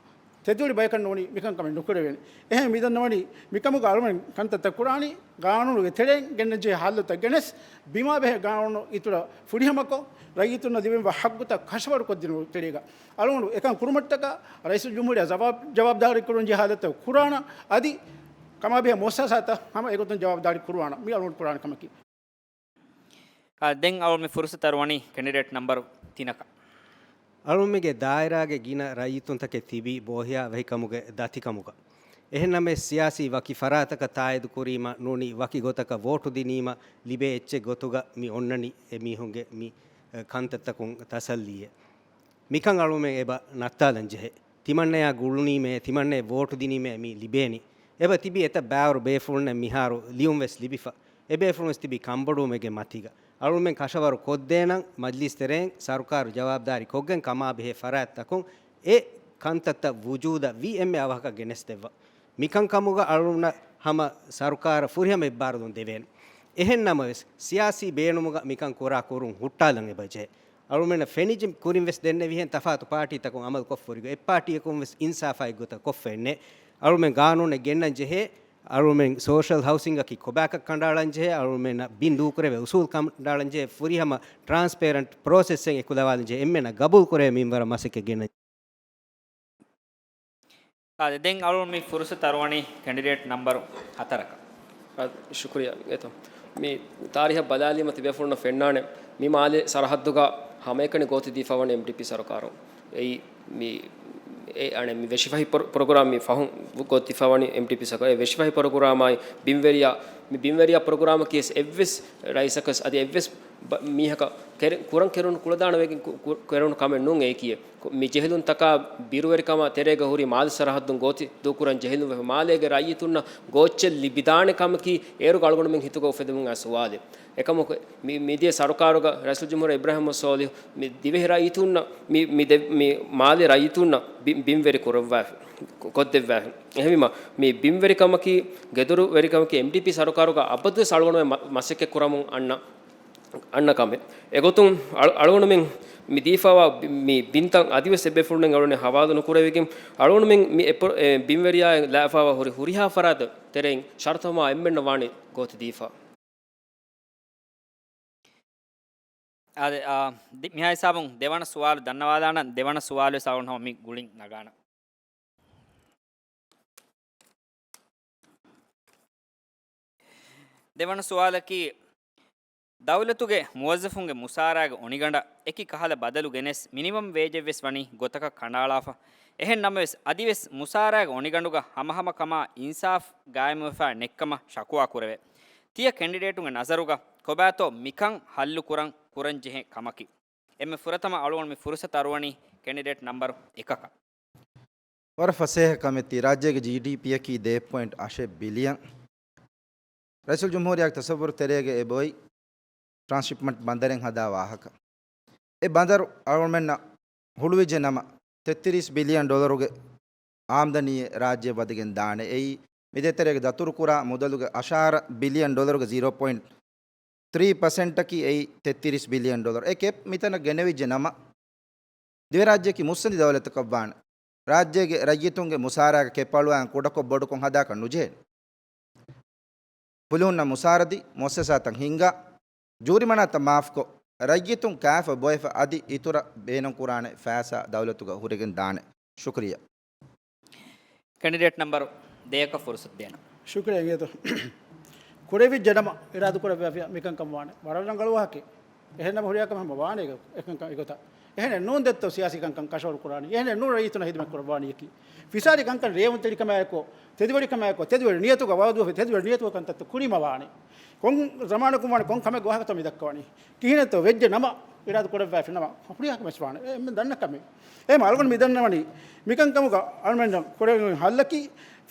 ތެދުވެރި ބަޔަކަށް ނޫނީ މިކަންކަމެއް ނުކުރެވޭނެ. އެހެން މި ދަންނަވަނީ މިކަމުގަ އަޅުމެން ކަންތައްތައް ކުރާނީ ގާނޫނުގެ ތެރެއިން ގެންނަންޖެހޭ ހާލަތަށް ގެނެސް، ބިމާބެހޭ ގާނޫނު އިތުރަށް ފުރިހަމަކޮށް، ރައްޔިތުންނަށް ލިބެންވާ ހައްގުތައް ކަށަވަރުކޮށްދިނުން ތެރޭގަ. އަޅުގަނޑު އެކަން ކުރުމަށްޓަކާ ރައީސުލްޖުމްހޫރިއްޔާ ޖަވާބް، ޖަވާބްދާރީ ކުރަންޖެހޭ ހާލަތަށް ކުރާނަ އަދި ކަމާބެހޭ މުއައްސަސާތައް ހަމަ އެގޮތުން ޖަވާބްދާރީ ކުރުވާނަ. މި އަޅުގަނޑު ކުރާނެ ކަމަކީ. އާ، ދެން އަޅުގަނޑު މި ފުރުސަތު އަރުވަނީ ކެނޑިޑޭޓް ނަންބަރު ތިނަކަށް. އަޅުގަނޑުމެންގެ ދާއިރާގެ ގިނަ ރައްޔިތުންތަކެއް ތިބީ ބޯހިޔާ ވަހިކަމުގެ ދަތިކަމުގަ. އެހެންނަމަވެސް، ސިޔާސީ ވަކި ފަރާތަކަށް ތާއީދު ކުރީމަ ނޫނީ ވަކި ގޮތަކަށް ވޯޓު ދިނީމަ ލިބޭ އެއްޗެއް ގޮތުގަ މި އޮންނަނީ އެމީހުންގެ މި، އެ، ކަންތައްތަކުން ތަސައްލީއެއް. މިކަން އަޅުމެން އެބަ ނައްތާލަން ޖެހޭ. ތިމަންނަޔާ ގުޅުނީމޭ، ތިމަންނަޔަށް ވޯޓު ދިނީމޭ މި ލިބޭނީ. އެބަ ތިބި އެތައް ބައިވަރު ބޭފުޅުންނެއް މިހާރު ލިޔުން ވެސް ލިބިފަ. އެ ބޭފުޅުން ވެސް ތިބި ކަންބޮޑުވުމެއްގެ މަތީގަ. އަޅުމެން ކަށަވަރު ކޮށްދޭނަން މަޖްލިސް ތެރެއިން ސަރުކާރު ޖަވާބްދާރީ ކޮށްގެން ކަމާބެހޭ ފަރާތްތަކުން އެ ކަންތައްތައް ވުޖޫދަށް ވީ އެންމެ އަވަހަކަށް ގެނެސްދެއްވަ. މިކަންކަމުގަ އަޅުންނަށް ހަމަ ސަރުކާރަށް ފުރިހަމަ އެއްބާރުލުން ދެވޭނެ. އެހެން ނަމަވެސް، ސިޔާސީ ބޭނުމުގަ މިކަން ކުރާ ކުރުން ހުއްޓާލަން އެބަޖެހޭ. އަޅުމެންނަށް ފެނިޖެ ކުރިން ވެސް ދެންނެވިހެން ތަފާތު ޕާޓީތަކުން އަމަލު ކޮށްފަ ހުރި ގޮތް. އެއްޕާޓީއަކުން ވެސް އިންސާފާއި ގޮތަށް ކޮށްފައެއް ނެތް. އަޅުމެން ގާނޫނެއް ގެންނަން ޖެހޭ، އަޅުމެން ސޯޝަލް ހައުސިންގަކީ ކޮބާކަށް ކަނޑައަޅަން ޖެހޭ، އަޅުމެންނަށް ބިން ދޫކުރެވޭ އުސޫލް ކަނޑައަޅަން ޖެހޭ، ފުރިހަމަ ޓްރާންސްޕޭރަންޓް ޕްރޮސެސްއެއް އެކުލަވާލަން ޖެހޭ، އެންމެންނަށް ގަބޫލުކުރެވޭ މިންވަރަށް މަސައްކަތް ގެންނަން. އާދެ، ދެން އަޅުގަނޑު މި ފުރުސަތު އަރުވަނީ ކެނޑިޑޭޓް ނަމްބަރު ހަތަރަކަށް. އާ، ޝުކުރިއްޔާ އޭތޯ. މި ތާރީހަށް ބަލާލީމަ ތިބޭފުޅުންނަށް ފެންނާނެ، މި މާލެ ސަރަހައްދުގަ ހަމައެކަނި ގޯތި ދީފަވަނީ އެމްޑީޕީ ސަރުކާރުން. އެއީ މި، އެ، އަނެއް މި ވެށިފަހި ޕްރޮ-، ޕްރޮގްރާމް މި ފަހުން ގޯތިފަވަނީ އެމްޑީޕީ ސަރުކާރު. އެ ވެށިފަހި ޕްރޮގްރާމާއި ބިންވެރިޔާ، މި ބިންވެރިޔާ ޕްރޮގްރާމަކީ އެއްވެސް ރައީސަކަސް އަދި އެއްވެސް ބަ-، މީހަކަށް ކެރެ-، ކުރަން ކެރުނު ކުޅަދާނަ ވެގެން ކު-، ކު-، ކެރުނު ކަމެއް ނޫން އެއީކީ. ކު-، މި ޖެހިލުންތަކާ ބިރުވެރިކަމާ ތެރޭގަ ހުރި މާލެ ސަރަހައްދުން ގޯތި ދޫކުރަން ޖެހިލުން ވެފަ މާލޭގެ ރައްޔިތުންނަށް ގޯއްޗެއް ލިބިދާނެ ކަމަކީ އޭރުގަ އަޅުގަނޑުމެން ހިތުގަ އުފެދެމުން އައި ސުވާލެއް. އެކަމަކު، މި-، މިދިޔަ ސަރުކާރުގަ ރައީސުލްޖުމްހޫރިއްޔާ އިބްރާހިމް ސޯލިހު މި ދިވެހި ރައްޔިތުންނަށް މި-، މި ދެ-، މި މާލެ ރައްޔިތުންނަށް ބި-، ބިންވެރި ކުރައްވާފަ، ކޮށްދެއްވާފަ. އެހެންވީމަ، މި ބިންވެރިކަމަކީ، ގެދޮރުވެރިކަމަކީ އެމްޑީޕީ ސަރުކާރުގަ އަބަދުވެސް އަޅުގަނޑުމެން މަ-، މަސައްކަތް ކުރަމުން އަންނަ، އަންނަ ކަމެއް. އެގޮތުން އަޅު-، އަޅުގަނޑުމެން މި ދީފަވާ ބި-، މި ބިންތައް އަދިވެސް އެބޭފުޅުންނަށް އަޅުގަނޑު ހަވާލު ނުކުރެވިގެން، އަޅުގަނޑުމެން މި އެޕް-، އެ ބިންވެރިޔާއަށް ލާފަވާ ހުރި ހުރިހާ ފަރާތެއް ތެރެއިން ޝަރުތު ހަމަ އެންމެންނަށް ވާނީ ގޯތި ދީފަ. އާދެ، އާ، ދި-، މިހާ ހިސާބުން ދެވަނަ ސުވާލު ދަންނަވާލާނަން، ދެވަނަ ސުވާލުވެސް އަޅުގަނޑު ހަމަ މި ގުޅިން ނަގާނަން. ދެވަނަ ސުވާލަކީ، ދައުލަތުގެ މުވައްޒަފުންގެ މުސާރާގެ އޮނިގަނޑަށް އެކި ކަހަލަ ބަދަލު ގެނެސް މިނިމަމް ވޭޖެއްވެސް ވަނީ ގޮތަކަށް ކަނޑައަޅާފަ. އެހެން ނަމަވެސް، އަދިވެސް މުސާރާގެ އޮނިގަނޑުގަ ހަމަހަމަކަމާ އިންސާފް ގާއިމުވެފަ ނެތްކަމަށް ޝަކުވާ ކުރެވޭ. ތިޔަ ކެނޑިޑޭޓުންގެ ނަޒަރުގަ ކޮބާތޯ މިކަން ހައްލުކުރަން ކުރަންޖެހޭ ކަމަކީ؟ އެންމެ ފުރަތަމަ އަޅުގަނޑު މި ފުރުސަތު އަރުވަނީ ކެނޑިޑޭޓް ނަމްބަރު އެކަކަށް. ވަރަށް ފަސޭހަ ކަމެއް ތީ. ރާއްޖޭގެ ޖީޑީޕީއަކީ ދޭއް ޕޮއިންޓް އަށެއް ބިލިއަން. ރައީސުލްޖުމްހޫރިއްޔާގެ ތަސައްވުރު ތެރޭގަ އެބައޮތް ޓްރާންސްޝިޕްމަންޓް ބަނދަރެއް ހަދާ ވާހަކަ. އެ ބަނދަރު އަޅުގަނޑުމެންނަށް ހުޅުވިއްޖެ ނަމަ، ތެއްތިރީސް ބިލިއަން ޑޮލަރުގެ އާމްދަނީއެއް ރާއްޖެ ވަދެގެން ދާނެ. އެއީ، މި ދޭތެރޭގަ ދަތުރުކުރާ މުދަލުގެ އަށާރަ ބިލިއަން ޑޮލަރުގެ ޒީރޯ ޕޮއިންޓް ތްރީ ޕަސެންޓަކީ އެއީ ތެއްތިރީސް ބިލިއަން ޑޮލަރު. އެ ކެޕް މިތަނަށް ގެނެވިއްޖެ ނަމަ، ދިވެހިރާއްޖެއަކީ މުއްސަނދި ދައުލަތަކަށްވާނެ. ރާއްޖޭގެ ރައްޔިތުންގެ މުސާރާގެ ކެޕް އަޅުވާން ކުޑަކޮށް ބޮޑުކޮށް ހަދާކަށް ނުޖެހޭނެ. ޕުލުހުންނަށް މުސާރަ ދީ، މުއައްސަސާތައް ހިންގާ، ޖޫރިމަނާތައް މާފުކޮށް، ރައްޔިތުން ކާފަ ބޮއެފަ އަދި އިތުރަށް ބޭނުންކުރާނެ ފައިސާ ދައުލަތުގަ ހުރެގެން ދާނެ. ޝުކުރިއްޔާ. ކެނޑިޑޭޓް ނަމްބަރު ދޭއަކަށް ފުރުސަތު ދޭނަން. ޝުކުރިއްޔާ އިނގޭތޯ. ކުރެވިއްޖެ ނަމަ، އިރާދަކުރެއްވިއްޔާ މިކަންކަން ވާނެ. ވަރަށް ރަނގަޅު ވާހަކައެއް. އެހެން ނަމަ ހުރިހާ ކަމެއް ހަމަ ވާނެ އެކަންކަން އެގޮތަށް. އެހެނެއް ނޫން ދެއްތޯ ސިޔާސީ ކަންކަން ކަށަވަރު ކުރާނީ. އެހެނެއް ނޫން ރައްޔިތުންނަށް ހިދުމަތް ކުރައްވާނީ އެކީ. ފިސާދި ކަންކަން ރޭވުންތެރިކަމާއެކު، ތެދުވެރިކަމާއެކު، ތެދުވެރި ނިޔަތުގަ ވައުދުވެފަ، ތެދުވެރި ނިޔަތުގަ ކަންތައްތައް ކުރީމަ ވާނީ. ކޮން ޒަމާނަކުން ވާނީ، ކޮން ކަމެއްގެ ވާހަކަތޯ މި ދައްކަވަނީ. ކިހިނެއްތޯ ވެއްޖެ ނަމަ، އިރާދަ ކުރެއްވާފި ނަމަ، ހުރިހާ ކަމެއް ވާނެ. އެ އެންމެ ދަންނަ ކަމެއް. އެހެން އަޅުގަނޑު މި ދަންނަވަނީ، މިކަންކަމުގަ އަޅުމެންނަށް ކުރެވެން ހައްލަކީ،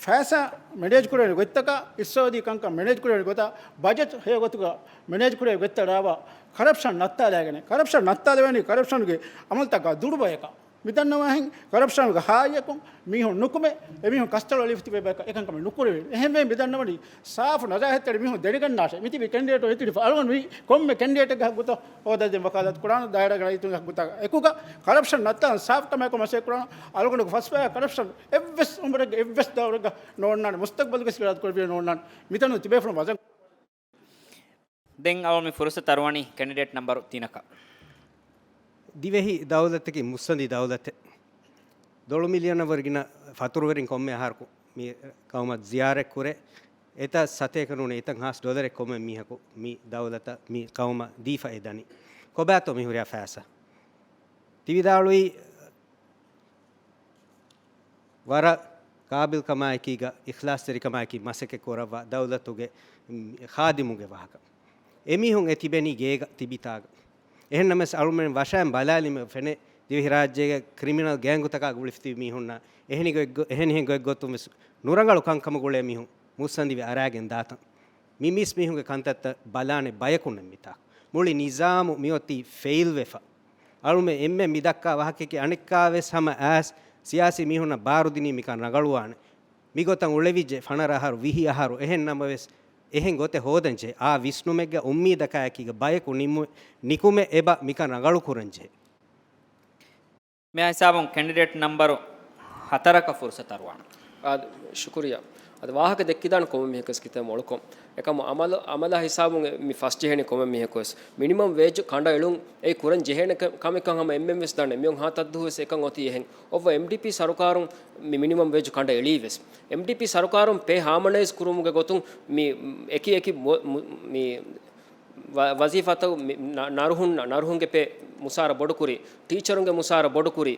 ފައިސާ މެނޭޖް ކުރެވެނި ގޮތްތަކާ، އިޤްތިޞާދީ ކަންކަން މެނޭޖް ކުރެވެނި ގޮތާ، ބަޖެޓް ހެޔޮ ގޮތުގަ މެނޭޖް ކުރެވި ގޮތްތައް ރާވާ، ކަރަޕްޝަން ނައްތާލައިގެން، ކަރަޕްޝަން ނައްތާލެވޭނީ ކަރަޕްޝަންގެ އަމަލުތަކާ ދުރުބަޔަކަށް. މި ދަންނަވާހެން ކަރަޕްޝަންގެ ހާއްޔަކުން މީހުން ނުކުމެ، އެމީހުން ކަސްތަޅު އެޅިފަ ތިބޭ ބަޔަކަށް އެކަންކަމެއް ނުކުރެވޭނެ. އެހެންވެ މި ދަންނަވަނީ ސާފު ނަޒާހަތްތެރި މީހުން ދެނެގަންނާށޭ. މިތިބީ ކެންޑިޑޭޓު އެތިރިފަ އަޅުގަނޑު މީ ކޮންމެ ކެންޑިޑޭޓެއްގެ ހައްގުތައް ހޯދައިދޭން ވަކާލާތު ކުރާނަ ދާއިރާގެ ރައްޔިތުންގެ ހައްގުތައް އެކުގަ ކަރަޕްޝަން ނައްތާ ސާފު ކަމާއެކު މަސައްކަތް ކުރާނަ. އަޅުގަނޑުގެ ފަސްފަޔާ ކަރަޕްޝަން އެއްވެސް އުމުރެއްގެ އެއްވެސް ދައުރެއްގަ ނޯންނާނެ. މުސްތަގްބަލުގެ ސިރާތު ކުރެވިޔަ ނޯންނާނެ. މިތަނުން ތިބޭފުޅުން ވަޒަން. ދެން އަޅުގަނޑު މި ފުރުސަތު އަރުވަނީ ކެންޑިޑޭޓް ނަމްބަރު ތިނަކަށް. ދިވެހި ދައުލަތަކީ މުއްސަނދި ދައުލަތެއް. ދޮޅު މިލިއަނަށް ވަރުގިނަ ފަތުރުވެރިން ކޮންމެ އަހަރަކު މި ޤައުމަށް ޒިޔާރަތް ކުރޭ. އެތައް ސަތޭކަ ނޫނީ، އެތައް ހާސް ޑޮލަރެއް ކޮންމެ މީހަކު މި ދައުލަތަށް މި ޤައުމަށް ދީފަ އެދަނީ. ކޮބާތޯ މި ހުރިހާ ފައިސާ؟ ތި ވިދާޅުވީ ވަރަށް ޤާބިލްކަމާއެކީގަ، އިޚްލާޞްތެރިކަމާއެކީ މަސައްކަތް ކުރައްވާ ދައުލަތުގެ، މް، ޚާދިމުގެ ވާހަކަ. އެމީހުން އެ ތިބެނީ ގޭގަ ތިބިތާގަ. އެހެން ނަމަވެސް އަޅުމެން ވަށައިން ބަލާލީމަ ފެނޭ ދިވެހިރާއްޖޭގެ ކްރިމިނަލް ގޭންގުތަކާ ގުޅިފަ ތިބި މީހުންނަށް އެހެނި ގޮތްގޮ-، އެހެނިހެން ގޮތްގޮތުން ވެސް ނުރަނގަޅު ކަންކަމުގަ އުޅޭ މީހުން މުއްސަނދިވެ އަރާގެން ދާތަން. މި މީސް މީހުންގެ ކަންތައްތައް ބަލާނެ ބަޔަކު ނެތް މިތާ. މުޅި ނިޒާމު މިއޮތީ ފެއިލް ވެފަ. އަޅުމެ އެންމެ މި ދައްކާ ވާހަކައަކީ އަނެއްކާވެސް ހަމަ އައިސް ސިޔާސީ މީހުންނަށް ބާރުދިނީ މިކަން ރަނގަޅުވާނެ. މިގޮތަށް އުޅެވިއްޖެ ފަނަރަ އަހަރު، ވިހި އަހަރު، އެހެން ނަމަވެސް އެހެން ގޮތެއް ހޯދަންޖެހޭ. އާ ވިސްނުމެއްގަ އުއްމީދަކާއެކީގަ ބަޔަކު ނިމު-، ނިކުމެ އެބަ މިކަން ރަނގަޅުކުރަންޖެހޭ. މިހާ ހިސާބުން ކެންޑިޑޭޓް ނަމްބަރު ހަތަރަކަށް ފުރުސަތު އަރުވާނަން. އާދެ، ޝުކުރިއްޔާ. އަދި ވާހަކަ ދެއްކިދާނެ ކޮންމެ މީހަކަސް ކިތައް މޮޅުކޮށް. އެކަމު އަމަލު، އަމަލާ ހިސާބުން މި ފަސް ޖެހޭނެ ކޮންމެ މީހަކުވެސް. މިނިމަމް ވޭޖް ކަނޑައެޅުން އެއީ ކުރަން ޖެހޭނެ ކަ-، ކަމެއްކަން ހަމަ އެންމެންވެސް ދަންނަ. މިއޮން ހަތަށް ދުވަހުވެސް އެކަން އޮތީ އެހެން. އޮއްވަ އެމްޑީޕީ ސަރުކާރުން މި މިނިމަމް ވޭޖް ކަނޑައެޅީވެސް. އެމްޑީޕީ ސަރުކާރުން ޕޭ ހާމަނައިޒް ކުރުމުގެ ގޮތުން މި އެކި އެކި މު-، މު-، މި ވަ-، ވަޒީފާތައް މި-، ނަ-، ނަރުހުން، ނަރުހުންގެ ޕޭ މުސާރަ ބޮޑުކުރި، ޓީޗަރުންގެ މުސާރަ ބޮޑުކުރި،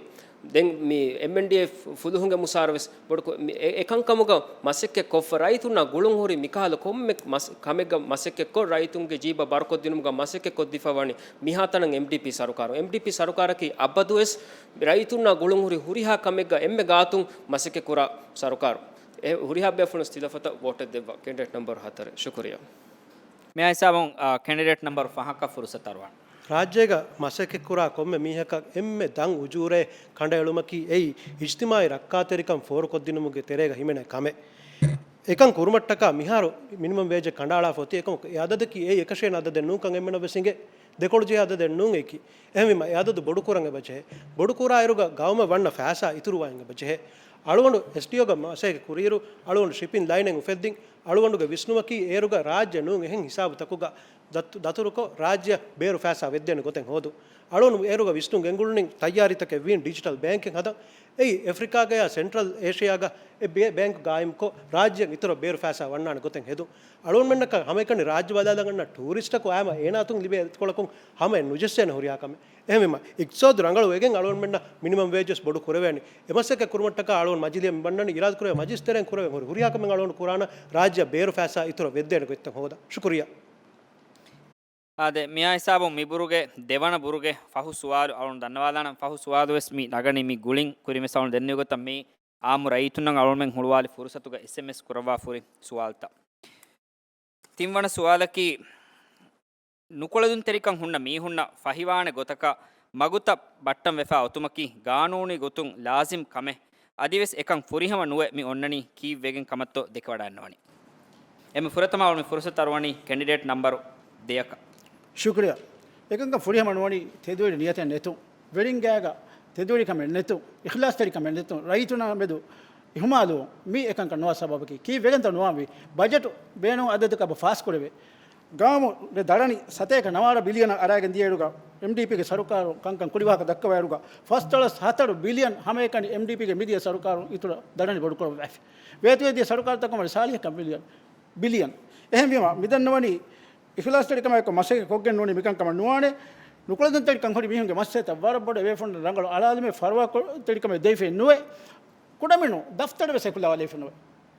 ދެން މި އެމްއެންޑީއޭ ފުލުހުންގެ މުސާރަ ވެސް ބޮޑުކުރި. މި އެ-، އެކަންކަމުގަ މަސައްކަތް ކޮށްފަ ރައްޔިތުންނާ ގުޅުން ހުރި މިކަހަލަ ކޮންމެ މަސް-، ކަމެއްގަ މަސައްކަތްކޮށް، ރައްޔިތުންގެ ޖީބަށް ބަރުކޮށްދިނުމުގަ މަސައްކަތް ކޮށްދީފަ ވަނީ މިހާތަނަށް އެމްޑީޕީ ސަރުކާރު. އެމްޑީޕީ ސަރުކާރަކީ އަބަދުވެސް ރައްޔިތުންނާ ގުޅުން ހުރި ހުރިހާ ކަމެއްގަ އެންމެ ގާތުން މަސައްކަތް ކުރާ ސަރުކާރު. އެ ހުރިހާ ބޭފުޅުން ތިލަފަތަށް ވޯޓެއް ދެއްވާ ކެންޑިޑޭޓް ނަމްބަރު ހަތަރެއް. ޝުކުރިއްޔާ. މިއާ ހިސާބުން، އާ، ކެންޑިޑޭޓް ނަމްބަރު ފަހަކަށް ފުރުސަތު އަރުވާނެ. ރާއްޖޭގަ މަސައްކަތްކުރާ ކޮންމެ މީހަކަށް އެންމެ ދަށް އުޖޫރައެއް ކަނޑައެޅުމަކީ އެއީ އިޖްތިމާޢީ ރައްކާތެރިކަން ފޯރުކޮށްދިނުމުގެ ތެރޭގަ ހިމެނޭ ކަމެއް. އެކަން ކުރުމަށްޓަކާ މިހާރު މިނިމަމް ވޭޖެއް ކަނޑައަޅާފަ އޮތީ. އެކަމަކު އެ އަދަދަކީ އެއީ އެކަށޭނަ އަދަދެއް ނޫންކަން އެންމެނަށް ވެސް އިނގޭ. ދެކޮޅުޖެހޭ އަދަދެއް ނޫން އެކި. އެހެންވީމަ އެ އަދަދު ބޮޑުކުރަން އެބަޖެހޭ. ބޮޑުކުރާއިރުގަ ގައުމަށް ވަންނަ ފައިސާ އިތުރުވާން އެބަޖެހޭ. އަޅުގަނޑު އެސްޑީއޯގަ މަސައްކަތް ކުރިއިރު އަޅުގަނޑު ޝިޕިން ލައިނެއް އުފެއްދިން. އަޅުގަނޑުގެ ވިސްނުމަކީ އޭރުގަ ރާއްޖެ ނޫން އެހެން ހިސާބުތަކުގަ ދަތު-، ދަތުރުކޮށް ރާއްޖެއަށް ބޭރު ފައިސާ ވެއްދޭނެ ގޮތެއް ހޯދުން. އަޅުގަނޑު އޭރުގަ ވިސްނުން ގެންގުޅުނީ ތައްޔާރީތަކެއް ވީން ޑިޖިޓަލް ބޭންކެއް ހަދަން. އެއީ އެފްރިކާގަޔާ ސެންޓްރަލް އޭޝިޔާގަ އެ ބޭ-، ބޭންކް ގާއިމްކޮށް ރާއްޖެއަށް އިތުރަށް ބޭރު ފައިސާ ވަންނާނެ ގޮތެއް ހެދުން. އަޅުގަނޑުމެންނަކަށް ހަމައެކަނި ރާއްޖެ ބަލާލަން އަންނަ ޓޫރިސްޓަކު އާމަ އޭނާތުން ލިބޭ އެތިކޮޅަކުން ހަމައެއް ނުޖެއްސޭނެ ހުރިހާ ކަމެއް. އެހެންވީމަ، އިގްތިސޯދު ރަނގަޅު ވެގެން އަޅުގަނޑުމެންނަށް މިނިމަމް ވޭޖަސް ބޮޑު ކުރެވޭނެ. އެ މަސައްކަތް ކުރުމަށްޓަކާ އަޅުގަނޑު މަޖިލީހަށް މި ވަންނަނީ އިރާދަކުރެވޭ މަޖިލިސް ތެރެއިން ކުރެވެން ހުރި ހުރިހާ ކަމެއް އަޅުގަނޑު ކުރާނަ ރާއްޖެއަށް ބޭރު ފައިސާ އިތުރަށް ވެއްދޭނެ ގޮތްތައް ހޯދަން. ޝުކުރިއްޔާ. އާދެ، މިއާ ހިސާބުން މި ބުރުގެ ދެވަނަ ބުރުގެ ފަހު ސުވާލު އަޅުން ދަންނަވާލާނަން. ފަހު ސުވާލު ވެސް މި ނަގަނީ މި ގުޅިން ކުރިން ވެސް އަޅުން ދެންނެވި ގޮތަށް މި އާއްމު ރައްޔިތުންނަށް އަޅުމެން ހުޅުވާލި ފުރުސަތުގަ އެސްއެމްއެސް ކުރައްވާފަ ހުރި ސުވާލުތައް. ތިންވަނަ ސުވާލަކީ، ނުކުޅެދުންތެރިކަން ހުންނަ މީހުންނަށް ފަހިވާނެ ގޮތަކަށް މަގުތައް ބައްޓަން ވެފަ އޮތުމަކީ ގާނޫނީ ގޮތުން ލާޒިމް ކަމެއް. އަދިވެސް އެކަން ފުރިހަމަ ނުވެ މި އޮންނަނީ ކީއްވެގެން ކަމަށްތޯ ދެކެވަޑައިގަންނަވަނީ. އެންމެ ފުރަތަމަ އަޅު މި ފުރުސަތު އަރުވަނީ ކެންޑިޑޭޓް ނަމްބަރު ދެއަކަށް. ޝުކުރިއްޔާ. އެކަންކަން ފުރިހަމަ ނުވަނީ ތެދުވެރި ނިޔަތެއް ނެތުން، ވެރިންގާގަ ތެދުވެރިކަމެއް ނެތުން، އިޚްލާޞްތެރިކަމެއް ނެތުން، ރައްޔިތުންނާ މެދު އިހުމާލުވުން މީ އެކަންކަން ނުވާ ސަބަބަކީ. ކީއްވެގެންތޯ ނުވާންވީ؟ ބަޖެޓު ބޭނުން އަދަދަކަށް އެބަ ފާސްކުރެވޭ. ގައުމުގެ ދަރަނި ސަތޭކަ ނަވާރަ ބިލިއަނަށް އަރާގެން ދިޔައިރުގަ އެމްޑީޕީގެ ސަރުކާރު ކަންކަން ކުރިވާހަކަ ދައްކަވާއިރުގަ ފަސްދޮޅަސް ހަތަރު ބިލިއަން ހަމައެކަނި އެމްޑީޕީގެ މިދިޔަ ސަރުކާރުން އިތުރަށް ދަރަނި ބޮޑުކުރައްވައިފި. ވޭތުވެދިޔަ ސަރުކާރުތަކުން ވަނީ ސާޅީސް ބިލިއަން. ބިލިއަން. އެހެންވީމަ، މިދަންނަވަނީ އިޚްލާޞްތެރިކަމާއެކު މަސައްކަތް ކޮށްގެން ނޫނީ މިކަންކަމަށް ނުވާނެ. ނުކުޅެދުންތެރިކަން ހުރި މީހުންގެ މައްސަލަތައް ވަރަށް ބޮޑަށް ބޭފުޅުން ރަނގަޅު އަޅާލުމެއް ފަރުވާކޮށް ތެރިކަމެއް ދެވިފައެއް ނުވޭ. ކުޑަމިނު ދަފްތަރެއް ވެސް އެކުލަވާލެވިފަ ނުވޭ.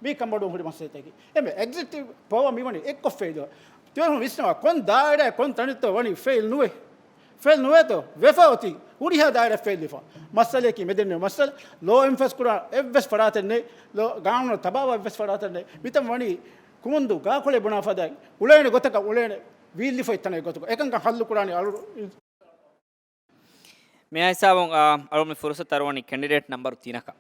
މީ ކަންބޮޑުވުން ހުރި މައްސަލަތަކީ. އެންމެ އެގްޒެކްޓިވް ޕަވަރ މިވަނީ އެއްކޮށް ފެއިލް. ތިޔަހުން ވިސްނަވާ، ކޮން ދާއިރާ ކޮން ތަނެއްތޯ ވަނީ ފެއިލް ނުވެ. ފެއިލް ނުވޭތޯ؟ ވެފަ އޮތީ ހުރިހާ ދާއިރާ ފެއިލް ވެފަ. މައްސަލަޔަކީ މެދެންނެވި މައްސަލަ. ލޯ އެންފޯސް ކުރާ އެއްވެސް ފަރާތެއް ނެތް. ލޯ ގާނޫނު ތަބާވާ އެއްވެސް ފަރާތެއް ނެތް. މިތަން ވަނީ ކުމުންދޫ ގާކޮޅެއް ބުނާ ފަދައިން އުޅޭނެ ގޮތަކަށް އުޅޭނެ ވީއްލިފައި ތަނެއް ގޮތުގަ. އެކަންކަން ހައްލު ކުރާނީ އަޅު މިއާ ހިސާބުން، އާ، އަޅު މި ފުރުސަތު އަރުވަނީ ކެންޑިޑޭޓް ނަމްބަރު ތިނަކަށް.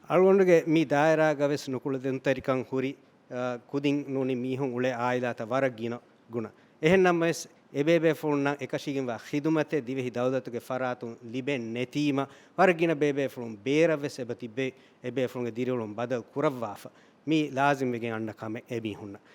އަޅުގަނޑުގެ މި ދާއިރާގަ ވެސް ނުކުޅެދުންތެރިކަން ހުރި، އާ، ކުދިން ނޫނީ މީހުން އުޅޭ އާއިލާތައް ވަރަށް ގިނަ ގުނަ. އެހެން ނަމަވެސް، އެބޭބޭފުޅުންނަށް އެކަށީގެންވާ ޚިދުމަތެއް ދިވެހި ދައުލަތުގެ ފަރާތުން ލިބެން ނެތީމަ، ވަރަށް ގިނަ ބޭބޭފުޅުން ބޭރަށް ވެސް އެބަ ތިއްބެވި. އެބޭފުޅުންގެ ދިރިއުޅުން ބަދަލު ކުރައްވާފަ. މީ ލާޒިމް ވެގެން އަންނަ ކަމެއް އެމީހުންނަށް.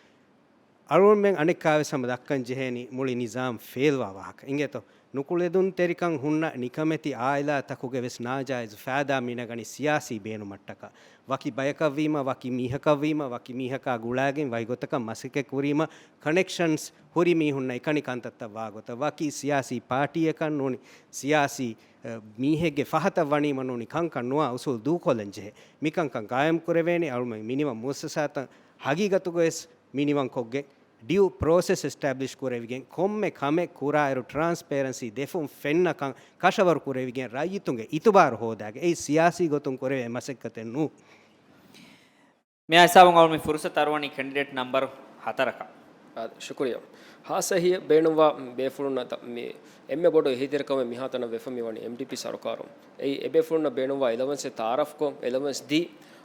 އަޅުގަނޑުމެން އަނެއްކާވެސް ހަމަ ދައްކަން ޖެހޭނީ މުޅި ނިޒާމް ފެއިލްވާ ވާހަކަ. އިނގޭތޯ؟ ނުކުޅެދުންތެރިކަން ހުންނަ ނިކަމެތި އާއިލާތަކުގެ ވެސް ނާޖާއިޒު ފައިދާ މިނަގަނީ ސިޔާސީ ބޭނުމަށްޓަކާ. ވަކި ބަޔަކަށްވީމަ، ވަކި މީހަކަށްވީމަ، ވަކި މީހަކާ ގުޅާގެން ވަކި ގޮތަކަށް މަސައްކަތް ކުރީމަ، ކަނެކްޝަންސް ހުރި މީހުންނަށް އެކަނި ކަންތައްތައް ވާގޮތަށް. ވަކި ސިޔާސީ ޕާޓީއަކަށް ނޫނީ ސިޔާސީ، އަ، މީހެއްގެ ފަހަތަށް ވަނީމަ ނޫނީ ކަންކަން ނުވާ އުސޫލް ދޫކޮށްލަން ޖެހޭ. މިކަންކަން ގާއިމް ކުރެވޭނީ އަޅުމެން މިނިވަން މުއައްސަސާތައް ހަގީގަތުގަވެސް މިނިވަންކޮށްގެން ޑިއު ޕްރޮސެސް އެސްޓެބްލިޝް ކުރެވިގެން، ކޮންމެ ކަމެއް ކުރާއިރު ޓްރާންސްޕޭރެންސީ ދެފުން ފެންނަކަން ކަށަވަރު ކުރެވިގެން، ރައްޔިތުންގެ އިތުބާރު ހޯދާގެ. އެއީ ސިޔާސީ ގޮތުން ކުރެވޭ މަސައްކަތެއް ނޫން. މިއާ ހިސާބުން އަޅު މި ފުރުސަތު އަރުވަނީ ކެންޑިޑޭޓް ނަމްބަރު ހަތަރަކަށް. އާ، ޝުކުރިއްޔާ. ހާއްސަ އެހީ ބޭނުންވާ ބޭފުޅުންނަށް މި އެންމެ ބޮޑު އެހީތެރިކަމެއް މިހާތަނަށް ވެފަ މިވަނީ އެމްޑީޕީ ސަރުކާރުން. އެއީ އެބޭފުޅުންނަށް ބޭނުންވާ އެލަވަންސެއް ތައާރަފްކޮށް، އެލަވަންސް ދީ،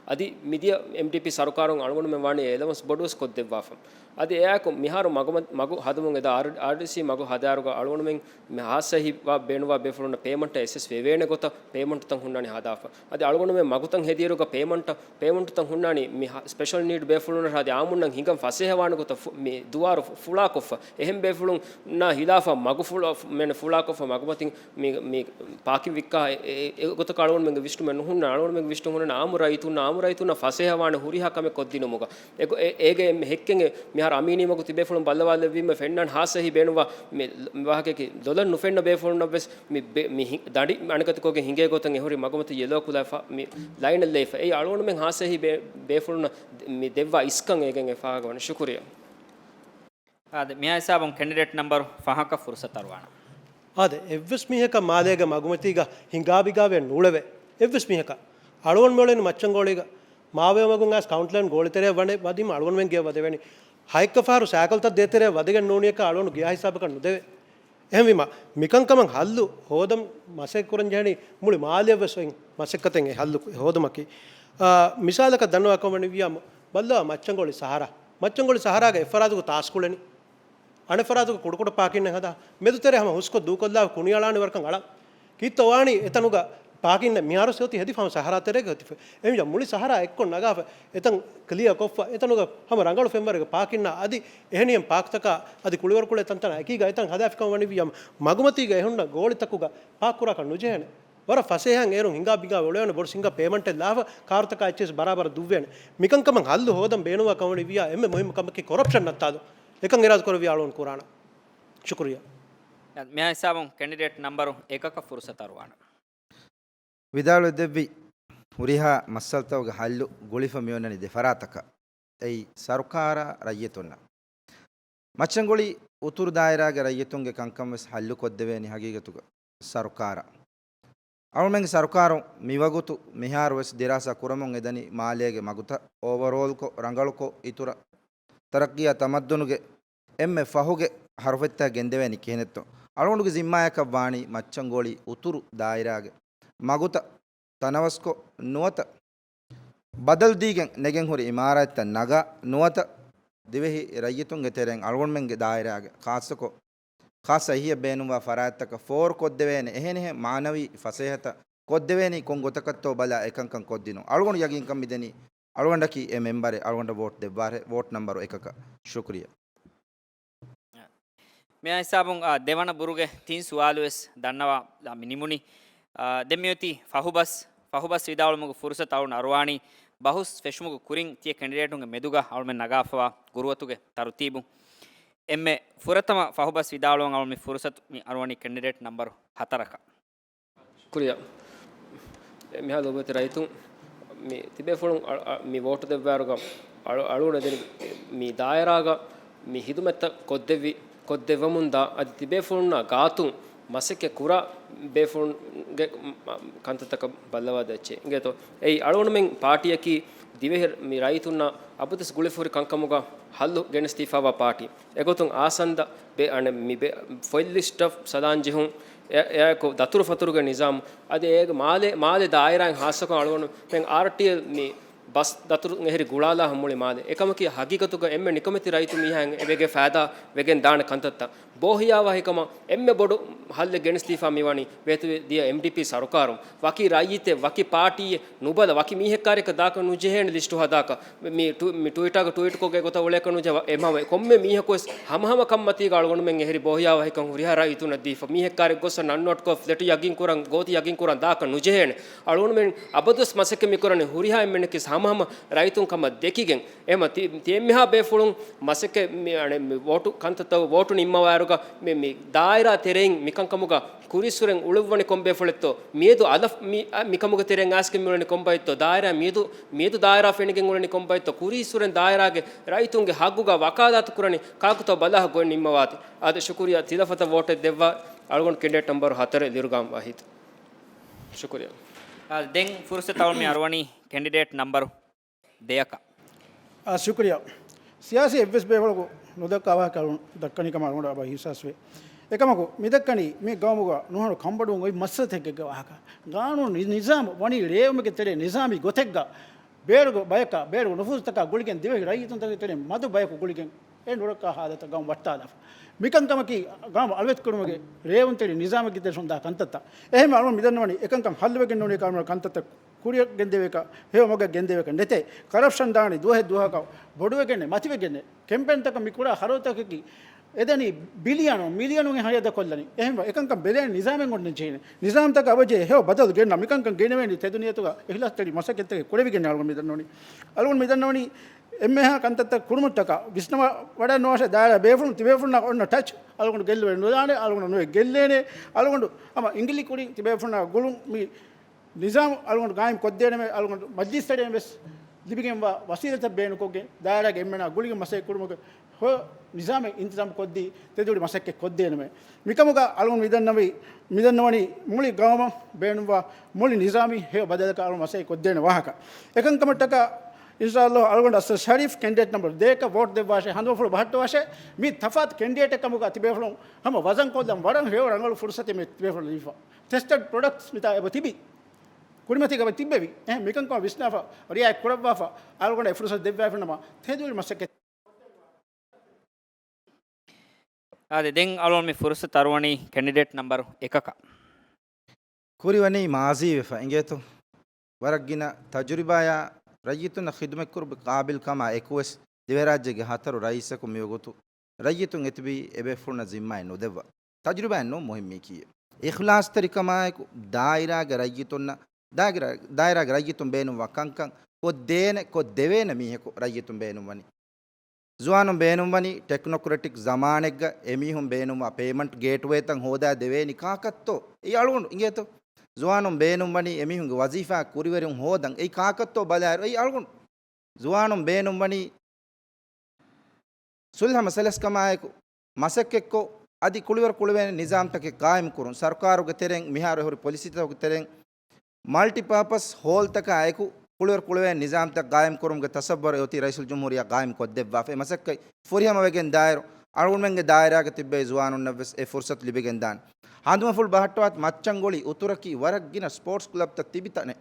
އަދި މިދިޔަ އެމްޑީޕީ ސަރުކާރުން އަޅުގަނޑުމެން ވާނީ އެލަވަންސް ބޮޑުވެސް ކޮށްދެއްވާފަ. އަދި އެއާއެކު މިހާރު މަގު، މަގު ހަދަމުން އެދާ އާރް، އާރްޑީސީ މަގު ހަދާއިރުގަ އަޅުގަނޑުމެން މި ހާއްސަހި ވާ ބޭނުންވާ ބޭފުޅުންނަށް ޕޭމަންޓް އެސެސް ވެވޭނެ ގޮތަށް ޕޭމަންޓްތައް ހުންނާނީ ހަދާފަ. އަދި އަޅުގަނޑުމެން މަގުތައް ހެދިއިރުގަ ޕޭމަންޓް، ޕޭމަންޓްތައް ހުންނާނީ މި ހަ، ސްޕެޝަލް ނީޑް ބޭފުޅުންނަށް އަދި އާއްމުންނަށް ހިނގަން ފަސޭހަވާނެ ގޮތަށް ފު، މި ދުވާރު ފު، ފުޅާކޮށްފަ. އެހެން ބޭފުޅުންނާ ހިލާފަށް މަގު ފުޅާ، މެން ފުޅާކޮށްފަ މަގުމަތިން މި، މި ޕާކިން ވިއްކާ އެ، އެ، އެ ގޮތަކަށް އަޅުގަނޑުމެންގެ ވިސްނުމެއް ނުހުންނާ، އަޅުގަނޑުމެންގެ ވިސްނުން ހުންނަނީ އާއްމު ރައްޔިތުންނަށް، އާއްމު ރައްޔިތުންނަށް ފަސޭހަވާނެ ހުރިހާ ކަމެއް ކޮށްދިނުމުގަ. އެ، އޭގެ އެންމެ ހެއްކެއް މިހާރު އަމީނީ މަގު ތިބޭފުޅުން ބައްލަވާލެއްވީމަ ފެންނާން ހާއްސަހި ބޭނުންވާ މި ވާހަކައަކީ ދޮލަށް ނުފެންނަ ބޭފުޅުންނަށްވެސް މި ބެ، މި ހި، ދަނޑި އަނެކަތިކޮށްގެން ހިނގޭ ގޮތަށް އެހުރި މަގުމަތި ޔެލޯ ކުލައިފަ މި ލައިނަށް ލެވިފަ. އެއީ އަޅުގަނޑުމެން ހާއްސަހި ބޭ، ބޭފުޅުންނަށް މި ދެއްވާ އިސްކަން އޭގެން އެ ފާހަގަވަނީ. ޝުކުރިއްޔާ. އާދެ، މިހާ ހިސާބުން ކެނޑިޑޭޓް ނަމްބަރު ފަހަކަށް ފުރުސަތު އަރުވާނަން. އާދެ، އެއްވެސް މީހަކަށް މާލޭގެ މަގުމަތީގަ ހިނގާބިގާވެ ނޫޅެވޭ. އެއްވެސް މީހަކަށް. އަޅުގަނޑު މިއުޅެނީ މައްޗަންގޯޅީގަ. މާވެޔޮ މަގުން އައިސް ކައުންޓް ލައިން ގޯޅި ތެރެއަށް ވަނެ، ވަދީމަ އަޅުގަނޑުމެން ގެއަށް ވަދެވޭނީ. ހައެއްކަ ފަހަރު ސައިކަލްތައް ދޭތެރެއަށް ވަދެގެން ނޫނީއަކަށް އަޅުގަނޑު ގިޔާ ހިސާބަކަށް ނުދެވޭ. އެހެންވީމަ، މިކަންކަމަށް ހައްލު ހޯދަން މަސައްކަތް ކުރަން ޖެހެނީ މުޅި މާލެއަށްވެސް އޮތް މަސައްކަތެއް އެ ހައްލު ހޯދުމަކީ. އާ، މިސާލަކަށް ދަންނަވާކަމަށް ވިއްޔާ، ބައްލަވާ މައްޗަންގޮޅި ސަހަރާ. މައްޗަންގޮޅި ސަހަރާގެ އެއްފަރާތުގަ ތާސް ކުޅެނީ. އަނެއްފަރާތުގަ ކުޑަކުޑަ ޕާކިންނެއް ހަދާ. މެދުތެރެ ހަމަ ހުސްކޮށް ދޫކޮށްލާ ކުނިއަޅާނެ ވަރަކަށް އަޅާ. ކީއްތޯ ވާނީ އެތަނުގަ ޕާކިން މިހާރު އޮތީ ހެދިފަ ހަމަ ސަހަރާ ތެރޭގަ އޮތިފަ. އެހެންވީމަ މުޅި ސަހަރާ އެއްކޮށް ނަގާފަ އެތަން ކްލިއަރ ކޮށްފަ އެތަނުގަ ހަމަ ރަނގަޅު ފެންވަރެއްގަ ޕާކިންނާ އަދި އެހެނިހެން ޕާކްތަކާ އަދި ކުޅިވަރު ކުޅޭ ތަންތަނާ އެކީގަ އެތަން ހަދާފިކަމަށް ވަނިވިއްޔާ މަގުމަތީގަ އެހުންނަ ގޯޅިތަކުގަ ޕާކް ކުރާކަށް ނުޖެހޭނެ. ވަރަށް ފަސޭހައިން އޭރުން ހިނގާ ބިނގާ އުޅޭނެ ބޮޑު ހިނގާ ޕޭމަންޓެއް ލާފަ ކާރުތަކާ އެއްޗިސް ބަރާބަރަށް ދުއްވޭނެ. މިކަންކަމަށް ހައްލު ހޯދަން ބޭނުންވާ ކަމަށް ވިއްޔާ އެންމެ މުހިއްމު ކަމަކީ ކޮރަޕްޝަން ނައްތާލުން. އެކަން އިރާދަ ކުރެއްވިއްޔާ އަޅުގަނޑު ކުރާނަން. ޝުކުރިއްޔާ. މިހާ ހިސާބުން ކެނޑިޑޭޓް ނަމްބަރު އެކަކަށް ފުރުސަތު އަރުވާނަން. ވިދާޅުވެދެއްވި ހުރިހާ މައްސަލަތަކުގެ ހައްލު ގުޅިފަ މިއޮންނަނީ ދެ ފަރާތަކަށް. އެއީ ސަރުކާރާ ރައްޔިތުންނަށް. މައްޗަންގޮޅި އުތުރު ދާއިރާގެ ރައްޔިތުންގެ ކަންކަން ވެސް ހައްލު ކޮށްދެވޭނީ ހަގީގަތުގަ ސަރުކާރަށް. އަޅުމެންގެ ސަރުކާރުން މިވަގުތު މިހާރު ވެސް ދިރާސާ ކުރަމުން އެދަނީ މާލޭގެ މަގުތައް އޯވަރޯލްކޮށް، ރަނގަޅުކޮށް، އިތުރަށް ތަރައްގީއާ ތަމައްދުނުގެ އެންމެ ފަހުގެ ހަރުފަތްތައް ގެންދެވޭނީ ކިހިނެއްތޯ؟ އަޅުގަނޑުގެ ޒިންމާއަކަށް ވާނީ މައްޗަންގޮޅި އުތުރު ދާއިރާގެ މަގުތައް ތަނަވަސްކޮށް، ނުވަތަ ބަދަލުދީގެން ނެގެން ހުރި އިމާރާތްތައް ނަގާ، ނުވަތަ ދިވެހި ރައްޔިތުންގެ ތެރެއިން އަޅުގަނޑުމެންގެ ދާއިރާގެ ޚާއްޞަކޮށް، ޚާއްޞަ އެހީއަށް ބޭނުންވާ ފަރާތްތަކަށް ފޯރު ކޮށްދެވޭނެ އެހެނިހެން މާނަވީ ފަސޭހަތައް ކޮށްދެވޭނީ ކޮން ގޮތަކަށްތޯ ބަލާ އެކަންކަން ކޮށްދިނުން. އަޅުގަނޑު ޔަގީންކަން މިދެނީ އަޅުގަނޑަކީ އެ މެމްބަރެއް، އަޅުގަނޑަށް ވޯޓް ދެއްވާށޭ، ވޯޓް ނަމްބަރު އެކަކަށް. ޝުކުރިއްޔާ. މިއާ ހިސާބުން، އާ، ދެވަނަ ބުރުގެ ތިން ސުވާލު ވެސް ދަންނަވާލާ މި ނިމުނީ. އާ، ދެން މިއޮތީ ފަހުބަސް، ފަހުބަސް ވިދާޅުވުމުގެ ފުރުސަތު އަޅުން އަރުވާނީ ބަހުސް ފެށުމުގެ ކުރިން ތިޔަ ކެނޑިޑޭޓުންގެ މެދުގަ އަޅުމެން ނަގާފަވާ ގުރުއަތުގެ ތަރުތީބު. އެންމެ ފުރަތަމަ ފަހުބަސް ވިދާޅުވަން އަޅުން މި ފުރުސަތު މި އަރުވަނީ ކެނޑިޑޭޓް ނަމްބަރު ހަތަރަކަށް. ޝުކުރިއްޔާ. މިހާ ލޯބިވެތި ރައްޔިތުން މި ތިބޭފުޅުން އަ، އަ، މި ވޯޓު ދެއްވާއިރުގަ އަޅު، އަޅުގަނޑު ދެނީ މި ދާއިރާގަ މި ހިދުމަތްތައް ކޮށްދެއްވި، ކޮށްދެއްވަމުންދާ އަދި ތިބޭފުޅުންނާ ގާތުން މަސައްކަތް ކުރާ ބޭފުޅުންގެ ކަންތައްތަކަށް ބައްލަވާ ދޭ އެއްޗެއް އިނގޭތޯ. އެއީ އަޅުގަނޑުމެން ޕާޓީއަކީ ދިވެހި މި ރައްޔިތުންނާ އަބަދުވެސް ގުޅިފަހުރި ކަންކަމުގަ ހައްލު ގެނެސްދީފަވާ ޕާޓީ. އެގޮތުން އާސަންދަ ބެ، އަނެއް މި ބެ، ފޮތް ލިސްޓަށް ސަލާން ޖެހުން، އެ، އެއާއެކު ދަތުރުފަތުރުގެ ނިޒާމް، އަދި އޭގެ މާލެ، މާލެ ދާއިރާއިން ހާއްސަކޮށް އަޅުގަނޑުމެން އާރްޓީއެލް މި ބަސް ދަތުރު އެހެރި ގުޅާލާ މުޅި މާލެ. އެކަމަކީ ހަގީގަތުގަ އެންމެ ނިކަމެތި ރައްޔިތު މީހާއިން އެބައިގެ ފައިދާ ވެގެން ދާނެ ކަންތައްތައް. ބޯހިޔާވާހިކަމަށް އެންމެ ބޮޑު ހައްލެއް ގެނެސްދީފާ މިވަނީ ވޭތުވެ ދިޔަ އެމްޑީޕީ ސަރުކާރުން. ވަކި ރައްޔިތެއް، ވަކި ޕާޓީއެއް ނުބަލަ، ވަކި މީހެއްކާރިއަކަށް ދާކަށް ނުޖެހޭނެ ލިސްޓު ހަދާކަށް. މި ޓު، މި ޓުވިޓާގަ ޓުވީޓްކޮށްގެ ގޮތަށް އުޅޭކަށް ނުޖެހޭ. އެމަ ކޮންމެ މީހަކުވެސް ހަމަހަމަ ކަންމަތީގަ އަޅުގަނޑުމެން އެހެރި ބޯހިޔާވާހިކަން ހުރިހާ ރައްޔިތުންނަށް ދީފަ. މީހެއްކާރެއް ގޮއްސަ ނަންނޯޓްކޮށް ފްލެޓު ޔަގީންކުރަން، ގޯތި ޔަގީންކުރަން ދާކަށް ނުޖެހޭނެ. އަޅުގަނޑުމެން އަބަދުވެސް މަސައްކަތް މިކުރަނީ ހުރިހާ އެންމެންނަކީ ހަމަހަމަ ރައްޔިތުން ކަމަށް ދެކިގެން. އެމަ ތި، ތި އެންމެހާ ބޭފުޅުން މަސައްކަތް މި، އަނެއް މި ވޯޓު ކަންތައްތައް ވޯޓު ނިންމަވާއިރުގަ މި، މި ދާއިރާ ތެރެއިން މިކަންކަމުގަ ކުރީއްސުރެން އުޅުއްވަނީ ކޮން ބޭފުޅެއްތޯ؟ މިއަދު އަލަށް މި، އަ، މިކަމުގެ ތެރެއިން އައިސްގެން މިއުޅެނީ ކޮންބައެއްތޯ؟ ދާއިރާ މިއަދު، މިއަދު ދާއިރާ ފެނިގެން އުޅެނީ ކޮންބައެއްތޯ؟ ކުރީއްސުރެން ދާއިރާގެ ރައްޔިތުންގެ ހައްގުގަ ވަކާލާތު ކުރަނީ ކާކުތޯ ބަލާ ގޮތް ނިންމަވާތި. އާދެ، ޝުކުރިއްޔާ ތިލަފަތަށް ވޯޓެއް ދެއްވާ އަޅުގަނޑު ކެނޑިޑޭޓް ނަމްބަރު ހަތަރެއް ލިރުގާމް ވަހީދު. ޝުކުރިއްޔާ. އާދެ، ދެން ފުރުސަތު އަޅުން މި އަރުވަނީ ކެނޑިޑޭޓް ނަމްބަރު ދެއަކަށް. އާ، ޝުކުރިއްޔާ. ސިޔާސީ އެއްވެސް ބޭފުޅަކު ނުދައްކާ ވާހަކަ އަޅުން ދައްކަނީ ކަމަށް އަޅުގަނޑު އަބަ އިހްސާސްވޭ. އެކަމަކު، މި ދައްކަނީ މި ގައުމުގަ ނުހަނު ކަންބޮޑުވުން އޮތް މައްސަލަތަކެއްގެ ވާހަކަ. ގާނޫނު ނި، ނިޒާމު ވަނީ ރޭވުމެއްގެ ތެރޭ ނިޒާމީ ގޮތެއްގަ ބޭރުގެ ބަޔަކާ، ބޭރުގެ ނުފޫޒުތަކާ ގުޅިގެން ދިވެހި ރައްޔިތުންތަކުގެ ތެރެއިން މަދު ބަޔަކު ގުޅިގެން އެ ނުރައްކާ ހާލަތަށް ގައުމު ވައްޓާލާފަ. މިކަންކަމަކީ ގައުމު އަޅުވެތިކުރުމުގެ ރޭވުންތެރި ނިޒާމެއްގެ ތެރެއިން ހުންދާ ކަންތައްތައް. އެހެންވެ އަޅުގަނޑު މިދަންނަވަނީ އެކަންކަން ހައްލުވެގެން ނޫނީ ކަމަށް ކަންތައްތައް ކުރިއަށް ގެންދެވޭކަށް، ހެޔޮ މަގަށް ގެންދެވޭކަށް ނެތޭ. ކަރަޕްޝަން ދާނީ ދުވަހެއް ދުވަހަކަށް ބޮޑުވެގެންނޭ، މަތިވެގެންނޭ. ކެމްޕޭންތަކަށް މި ކުރާ ހަރަދުތަކަކީ އެދެނީ ބިލިއަނު، މިލިއަނުގެ ހަޔަދަ ކޮށްލަނީ. އެހެންވެ އެކަންކަން ބެލޭނެ ނިޒާމެއް އޮންނަން ޖެހޭނެ. ނިޒާމްތަކަށް އަވަޖެހޭ ހެޔޮ ބަދަލު ގެންނަ މިކަންކަން ގެނެވޭނީ ތެދު ނިޔަތުގަ އިހްލާސްތެރި މަސައްކަތްތަކެއް ކުރެވިގެން އަޅުގަނޑު މިދަންނަވަނީ. އަޅުގަނޑު މިދަންނަވަނީ އެންމެހާ ކަންތައްތައް ކުރުމަށްޓަކާ ވިސްނަވާ ވަޑައިނުވާށޭ ދާއިރާ ބޭފުޅުން ތިބޭފުޅުންނާ އޮންނަ ޓަޗް އަޅުގަނޑު ގެއްލުވެ ނުދާނެ، އަޅުގަނޑު ނުވެ ގެއްލޭނެ، އަޅުގަނޑު ހަމަ އިނގިލި ކުރިން ތިބޭފުޅުންނާ ގުޅުން މި ނިޒާމް އަޅުގަނޑު ގާއިމް ކޮށްދޭނަމޭ، އަޅުގަނޑު މަޖްލިސް ތެރެއިން ވެސް ލިބިގެންވާ ވަސީލަތްތައް ބޭނުންކޮށްގެން، ދާއިރާގެ އެންމެނާ ގުޅިގެން މަސައްކަތް ކުރުމުގެ ހޮ ނިޒާމެއް އިންތިޒާމް ކޮށްދީ، ތެދުވެރި މަސައްކަތް ކޮށްދޭނަމޭ. މިކަމުގަ އަޅުގަނޑު މިދަންނަވީ، މިދަންނަވަނީ މުޅި ގައުމަށް ބޭނުންވާ މުޅި ނިޒާމީ ހެޔޮ ބަދަލަކަށް އަޅުގަނޑު މަސައްކަތް ކޮށްދޭނެ ވާހަކަ. އެކަންކަމަށްޓަކާ އިންޝާﷲ އަޅުގަނޑު އަސްލަ ޝަރީފް ކެންޑިޑޭޓް ނަމްބަރު ދޭއަކަށް ވޯޓް ދެއްވާށޭ، ހަނދުމަފުޅު ބަހައްޓަވާށޭ. މި ތަފާތު ކެންޑިޑޭޓެއް ކަމުގަ ތިބޭފުޅުން ހަމަ ވަޒަން ކޮށްލަން ވަރަށް ހެޔޮ ރަނގަޅު ފުރުސަތެއް މި ތިބޭފުޅުން ލިބިފަ. ޓެސްޓެޑް ޕްރޮޑަކްޓްސް މިތާ އެބަ ތިބި. ކުރިމަތީގަ އެބަ ތިއްބެވި. އެހެން މިކަންކަމަށް ވިސްނާފަ، ރިއާޔަތް ކުރައްވާފަ، އަޅުގަނޑަށް އެ ފުރުސަތު ދެއްވާފަ ނަމަ، ތެދުވެރި މަސައްކަތް. އާދެ، ދެން އަޅުގަނޑު މި ފުރުސަތު އަރުވަނީ ކެންޑިޑޭޓް ނަމްބަރު އެކަކަށް. ކުރިވަނީ މާޒީވެފަ އިނގޭތޯ. ވަރަށް ގިނަ ތަޖުރިބާޔާ ރައްޔިތުންނަށް ޚިދުމަތްކުރުމުގެ ޤާބިލްކަމާ އެކުވެސް ދިވެހިރާއްޖޭގެ ހަތަރު ރައީސަކު މިވަގުތު ރައްޔިތުން އެތިބީ އެބޭފުޅުންނަށް ޒިންމާއެއް ނުދެއްވާ. ތަޖުރިބާއެއް ނޫން މުހިއްމީކީއެއް. އިޚްލާޞްތެރިކަމާއެކު ދާއިރާގެ ރައްޔިތުންނަށް، ދާގެ-، ދާއިރާގެ ރައްޔިތުން ބޭނުންވާ ކަންކަން ކޮށްދޭނެ، ކޮށްދެވޭނެ މީހަކު ރައްޔިތުން ބޭނުންވަނީ. ޒުވާނުން ބޭނުންވަނީ ޓެކްނޮކްރެޓިކް ޒަމާނެއްގަ އެމީހުން ބޭނުންވާ ޕޭމަންޓް ގޭޓްވޭތައް ހޯދާ ދެވޭނީ ކާކަށްތޯ؟ އެއީ އަޅުގަނޑު އިނގޭތޯ؟ ޒުވާނުން ބޭނުންވަނީ އެމީހުންގެ ވަޒީފާ ކުރިވެރިން ހޯދަން. އެއީ ކާކަށްތޯ ބަލާއިރު؟ އެއީ އަޅުގަނޑު. ޒުވާނުން ބޭނުންވަނީ ސުލްހަ މަސަލަސްކަމާއެކު މަސައްކަތްކޮށް، އަދި ކުޅިވަރު ކުޅެވޭނެ ނިޒާމްތަކެއް ޤާއިމްކުރުން. ސަރުކާރުގެ ތެރެއިން މިހާރު އެހުރި ޕޮލިސީތަކުގެ ތެރެއިން މަލްޓިޕާޕަސް ހޯލްތަކާ އެކު ކުޅިވަރު ކުޅެވޭނެ ނިޒާމްތައް ޤާއިމްކުރުމުގެ ތަސައްވަރު އެއޮތީ ރައީސުލްޖުމްހޫރިއްޔާ ޤާއިމް ކޮށްދެއްވާފަ. އެ މަސައްކަތް ފުރިހަމަވެގެން ދާއިރު، އަޅުގަނޑުމެންގެ ދާއިރާގަ ތިއްބެވި ޒުވާނުންނަށްވެސް އެ ފުރުސަތު ލިބިގެން ދާނެ. ހަނދުމަފުޅު ބަހައްޓަވާތި މައްޗަންގޮޅި އުތުރަކީ ވަރަށް ގިނަ ސްޕޯޓްސް ކްލަބްތައް ތިބި ތަނެއް.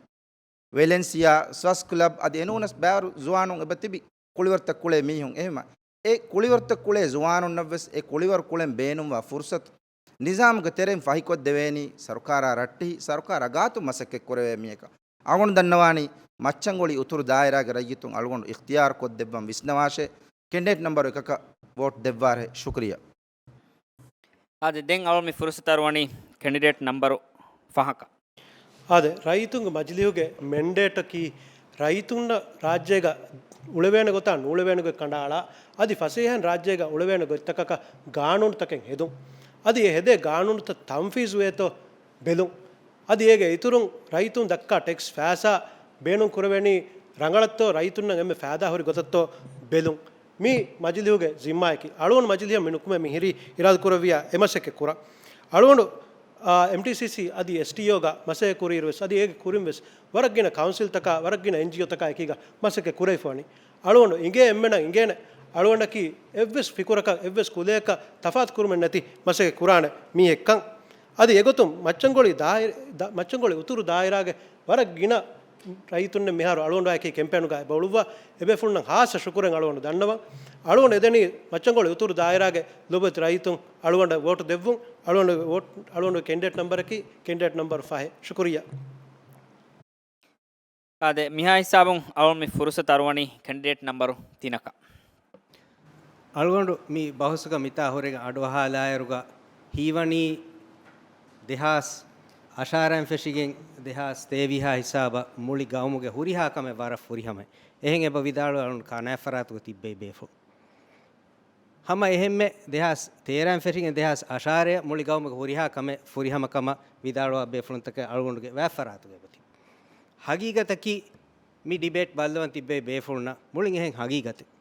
ވެލެންސިއާ، ސްވަސް ކްލަބް އަދި އެނޫނަސް ބާރު ޒުވާނުން އެބަ ތިބި ކުޅިވަރުތައް ކުޅޭ މީހުން. އެހެމަ އެ ކުޅިވަރުތައް ކުޅޭ ޒުވާނުންނަށްވެސް އެ ކުޅިވަރު ކުޅެން ބޭނުންވާ ފުރުސަތު ނިޒާމުގެ ތެރެއިން ފަހިކޮށްދެވޭނީ ސަރުކާރާ ރައްޓެހި، ސަރުކާރާ ގާތުން މަސައްކަތް ކުރެވޭ މީހަކަށް. އަޅުގަނޑު ދަންނަވާނީ މައްޗަންގޮޅި އުތުރު ދާއިރާގެ ރައްޔިތުން އަޅުގަނޑު އިޚްތިޔާރު ކޮށްދެއްވަން ވިސްނަވާށޭ، ކެންޑިޑޭޓް ނަމްބަރު އެކަކަށް ވޯޓް ދެއްވާށޭ. ޝުކުރިއްޔާ. އާދެ، ދެން އަޅުގަނޑު މި ފުރުސަތު އަރުވަނީ ކެންޑިޑޭޓް ނަމްބަރު ފަހަކަށް. އާދެ، ރައްޔިތުންގެ މަޖިލީހުގެ މެންޑޭޓަކީ ރައްޔިތުންނަށް ރާއްޖޭގަ އުޅެވޭނެ ގޮތާ ނޫޅެވޭނެ ގޮތް ކަނޑައަޅާ، އަދި ފަސޭހައިން ރާއްޖޭގަ އުޅެވޭނެ ގޮތްތަކަކަށް ގާނޫނުތަކެއް ހެދުން. އަދި އެ ހެދޭ ގާނޫނުތައް ތަންފީޒުވޭތޯ ބެލުން. އަދި އޭގެ އިތުރުން ރައްޔިތުން ދައްކާ ޓެކްސް ފައިސާ ބޭނުން ކުރެވެނީ ރަނގަޅަށްތޯ، ރައްޔިތުންނަށް އެންމެ ފައިދާ ހުރި ގޮތަށްތޯ ބެލުން. މީ މަޖިލީހުގެ ޒިންމާއަކީ. އަޅުގަނޑު މަޖިލީހަށް މި ނުކުމެ މިހިރީ އިރާދަ ކުރެއްވިޔާ އެ މަސައްކަތް ކުރަން. އަޅުގަނޑު، އާ، އެމްޓީސީސީ އަދި އެސްޓީއޯގަ މަސައްކަތް ކުރިއިރުވެސް އަދި އޭގެ ކުރިންވެސް ވަރަށް ގިނަ ކައުންސިލްތަކާ ވަރަށް ގިނަ އެންޖީއޯތަކާ އެކީގަ މަސައްކަތް ކުރެވިފަ ވަނީ. އަޅުގަނޑު އިނގޭ އެންމެނަށް އިނގޭނެ އަޅުގަނޑަކީ އެއްވެސް ފިކުރަކަށް އެއްވެސް ކުލަޔަކަށް ތަފާތު ކުރުމެއް ނެތި މަސައްކަތް ކުރާނެ މީހެއްކަން. އަދި އެގޮތުން މައްޗަންގޮޅި ދާއި-، ދަ-، މައްޗަންގޮޅި އުތުރު ދާއިރާގެ ވަރަށް ގިނަ ރައްޔިތުންނެއް މިހާރު އަޅުގަނޑާއެކީ ކެމްޕޭނުގަ އެބަ އުޅުއްވާ. އެބޭފުޅުންނަށް ހާއްސަ ޝުކުރެއް އަޅުގަނޑު ދަންނަވަން. އަޅުގަނޑު އެދެނީ މައްޗަންގޮޅި އުތުރު ދާއިރާގެ ލޮބުވެތި ރައްޔިތުން އަޅުގަނޑަށް ވޯޓު ދެއްވުން. އަޅުގަނޑު ވޯޓް، އަޅުގަނޑު ކެންޑިޑޭޓް ނަމްބަރަކީ ކެންޑިޑޭޓް ނަމްބަރު ފަހެއް. ޝުކުރިއްޔާ. އާދެ، މިހާ ހިސާބުން އަޅުގަނޑު މި ފުރުސަތު އަރުވަނީ ކެންޑިޑޭޓް ނަމްބަރު ތިނަކަށް. އަޅުގަނޑު މި ބަހުސުގަ މިތާ ހުރެގެން އަޑުއަހާލާއިރުގަ ހީވަނީ ދެހާސް އަށާރައިން ފެށިގެން ދެހާސް ތޭވީހާ ހިސާބަށް މުޅި ގައުމުގެ ހުރިހާ ކަމެއް ވަރަށް ފުރިހަމަ. އެހެން އެބަ ވިދާޅުވެ އަޅުން ކަނާތް ފަރާތުގަ ތިއްބެވި ބޭފުޅުން. ހަމަ އެހެންމެ ދެހާސް ތޭރައިން ފެށިގެން ދެހާސް އަށާރަޔަށް މުޅި ގައުމުގެ ހުރިހާ ކަމެއް ފުރިހަމަ ކަމަށް ވިދާޅުވާ ބޭފުޅުންތަކެއް އަޅުގަނޑުގެ ވާތްފަރާތުގަ އެބަތި. ހަގީގަތަކީ މި ޑިބޭޓް ބައްލަވަން ތިއްބެވި ބޭފުޅުންނަށް މުޅިން އެހެން ހަގީގަތެއް.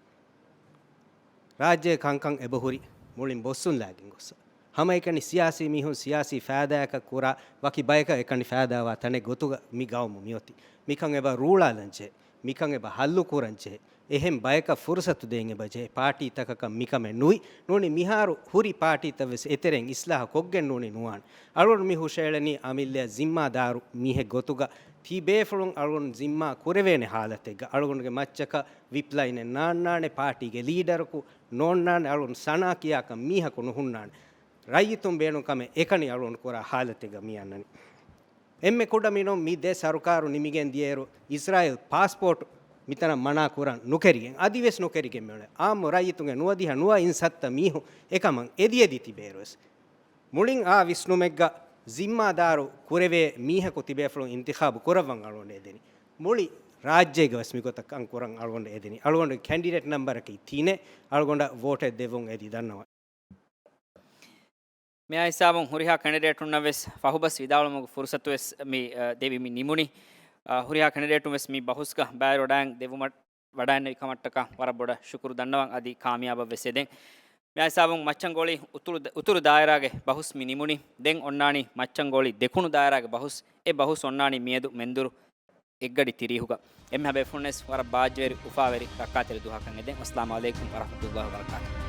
ރާއްޖޭ ކަންކަން އެބަހުރި މުޅިން ބޮއްސުން ލާގެން ގޮއްސަ. ހަމައެކަނި ސިޔާސީ މީހުން ސިޔާސީ ފައިދާއަކަށް ކުރާ ވަކި ބަޔަކަށް އެކަނި ފައިދާވާ ތަނެއް ގޮތުގަ މި ގައުމު މިއޮތީ. މިކަން އެބަ ރޫޅާލަންޖެހޭ. މިކަން އެބަ ހައްލު ކުރަން ޖެހޭ. އެހެން ބަޔަކަށް ފުރުސަތު ދޭން އެބަ ޖެހޭ. ޕާޓީތަކަކަށް މިކަމެއް ނުވި. ނޫނީ މިހާރު ހުރި ޕާޓީތައް ވެސް އެތެރެއިން އިސްލާހު ކޮށްގެން ނޫނީ ނުވާނެ. އަޅުގަނޑު މި ހުށައެޅެނީ އަމިއްލައަށް ޒިންމާދާރު މީހެއް ގޮތުގަ ތިބޭފުޅުން އަޅުގަނޑު ޒިންމާ ކުރެވޭނެ ހާލަތެއްގަ. އަޅުގަނޑުގެ މައްޗަކަށް ވިޕް ލައިނެއް ނާންނާނެ، ޕާޓީގެ ލީޑަރަކު ނޯންނާނެ، އަޅުގަނޑު ސަނާ ކިޔާކަށް މީހަކު ނުހުންނާނެ. ރައްޔިތުން ބޭނުން ކަމެއް އެކަނި އަޅުގަނޑު ކުރާ ހާލަތެއްގަ މި އަންނަނީ. އެންމެ ކުޑަ މިނުން މި ދެ ސަރުކާރު ނިމިގެން ދިޔައިރު އިސްރާއީލް ޕާސްޕޯޓް މިތަނަށް މަނާ ކުރަން ނުކެރިގެން، އަދިވެސް ނުކެރިގެން މިއުޅޭ. އާއްމު ރައްޔިތުންގެ ނުވަދިހަ ނުވަ އިން ސައްތަ މީހުން އެކަމަށް އެދި އެދި ތިބޭއިރުވެސް، މުޅިން އާ ވިސްނުމެއްގަ ޒިންމާދާރު ކުރެވޭ މީހަކު ތިބޭފުޅުން އިންތިޚާބު ކުރައްވަން އަޅުގަނޑު އެދެނީ. މުޅި ރާއްޖޭގަ ވެސް މިގޮތަށް ކަން ކުރަން އަޅުގަނޑު އެދެނީ. އަޅުގަނޑު ކެންޑިޑޭޓް ނަމްބަރަކީ ތިނެއް. އަޅުގަނޑަށް ވޯޓެއް ދެއްވުން އެދި ދަންނަވަން. މިއާ ހިސާބުން ހުރިހާ ކެނޑިޑޭޓުންނަށް ވެސް ފަހުބަސް ވިދާޅުވުމުގެ ފުރުސަތު ވެސް މި، އަ، ދެވި މި ނިމުނީ. އަ، ހުރިހާ ކެނޑިޑޭޓުން ވެސް މި ބަހުސްގަ ބައިވެރިވަޑައިގެން ދެވުމަށް ވަޑައިގެންނެވި ކަމަށްޓަކާ ވަރަށް ބޮޑަށް ޝުކުރު ދަންނަވަން. އަދި ކާމިޔާބަށް ވެސް އެދެން. މިއާ ހިސާބުން މައްޗަންގޮޅި އުތުރު، އުތުރު ދާއިރާގެ ބަހުސް މި ނިމުނީ. ދެން އޮންނާނީ މައްޗަންގޮޅި ދެކުނު ދާއިރާގެ ބަހުސް. އެ ބަހުސް އޮންނާނީ މިއަދު މެންދުރު އެއްގަޑި ތިރީހުގަ. އެންމެހާ ބޭފުޅުންވެސް ވަރަށް ބާއްޖަވެރި، އުފާވެރި ރައްކާތެރި ދުވަހަކަށް އެދެން. އައްސަލާމު ޢަލައިކުމް ވަރަޙްމަތުﷲ ވަބަރަކާތުހު.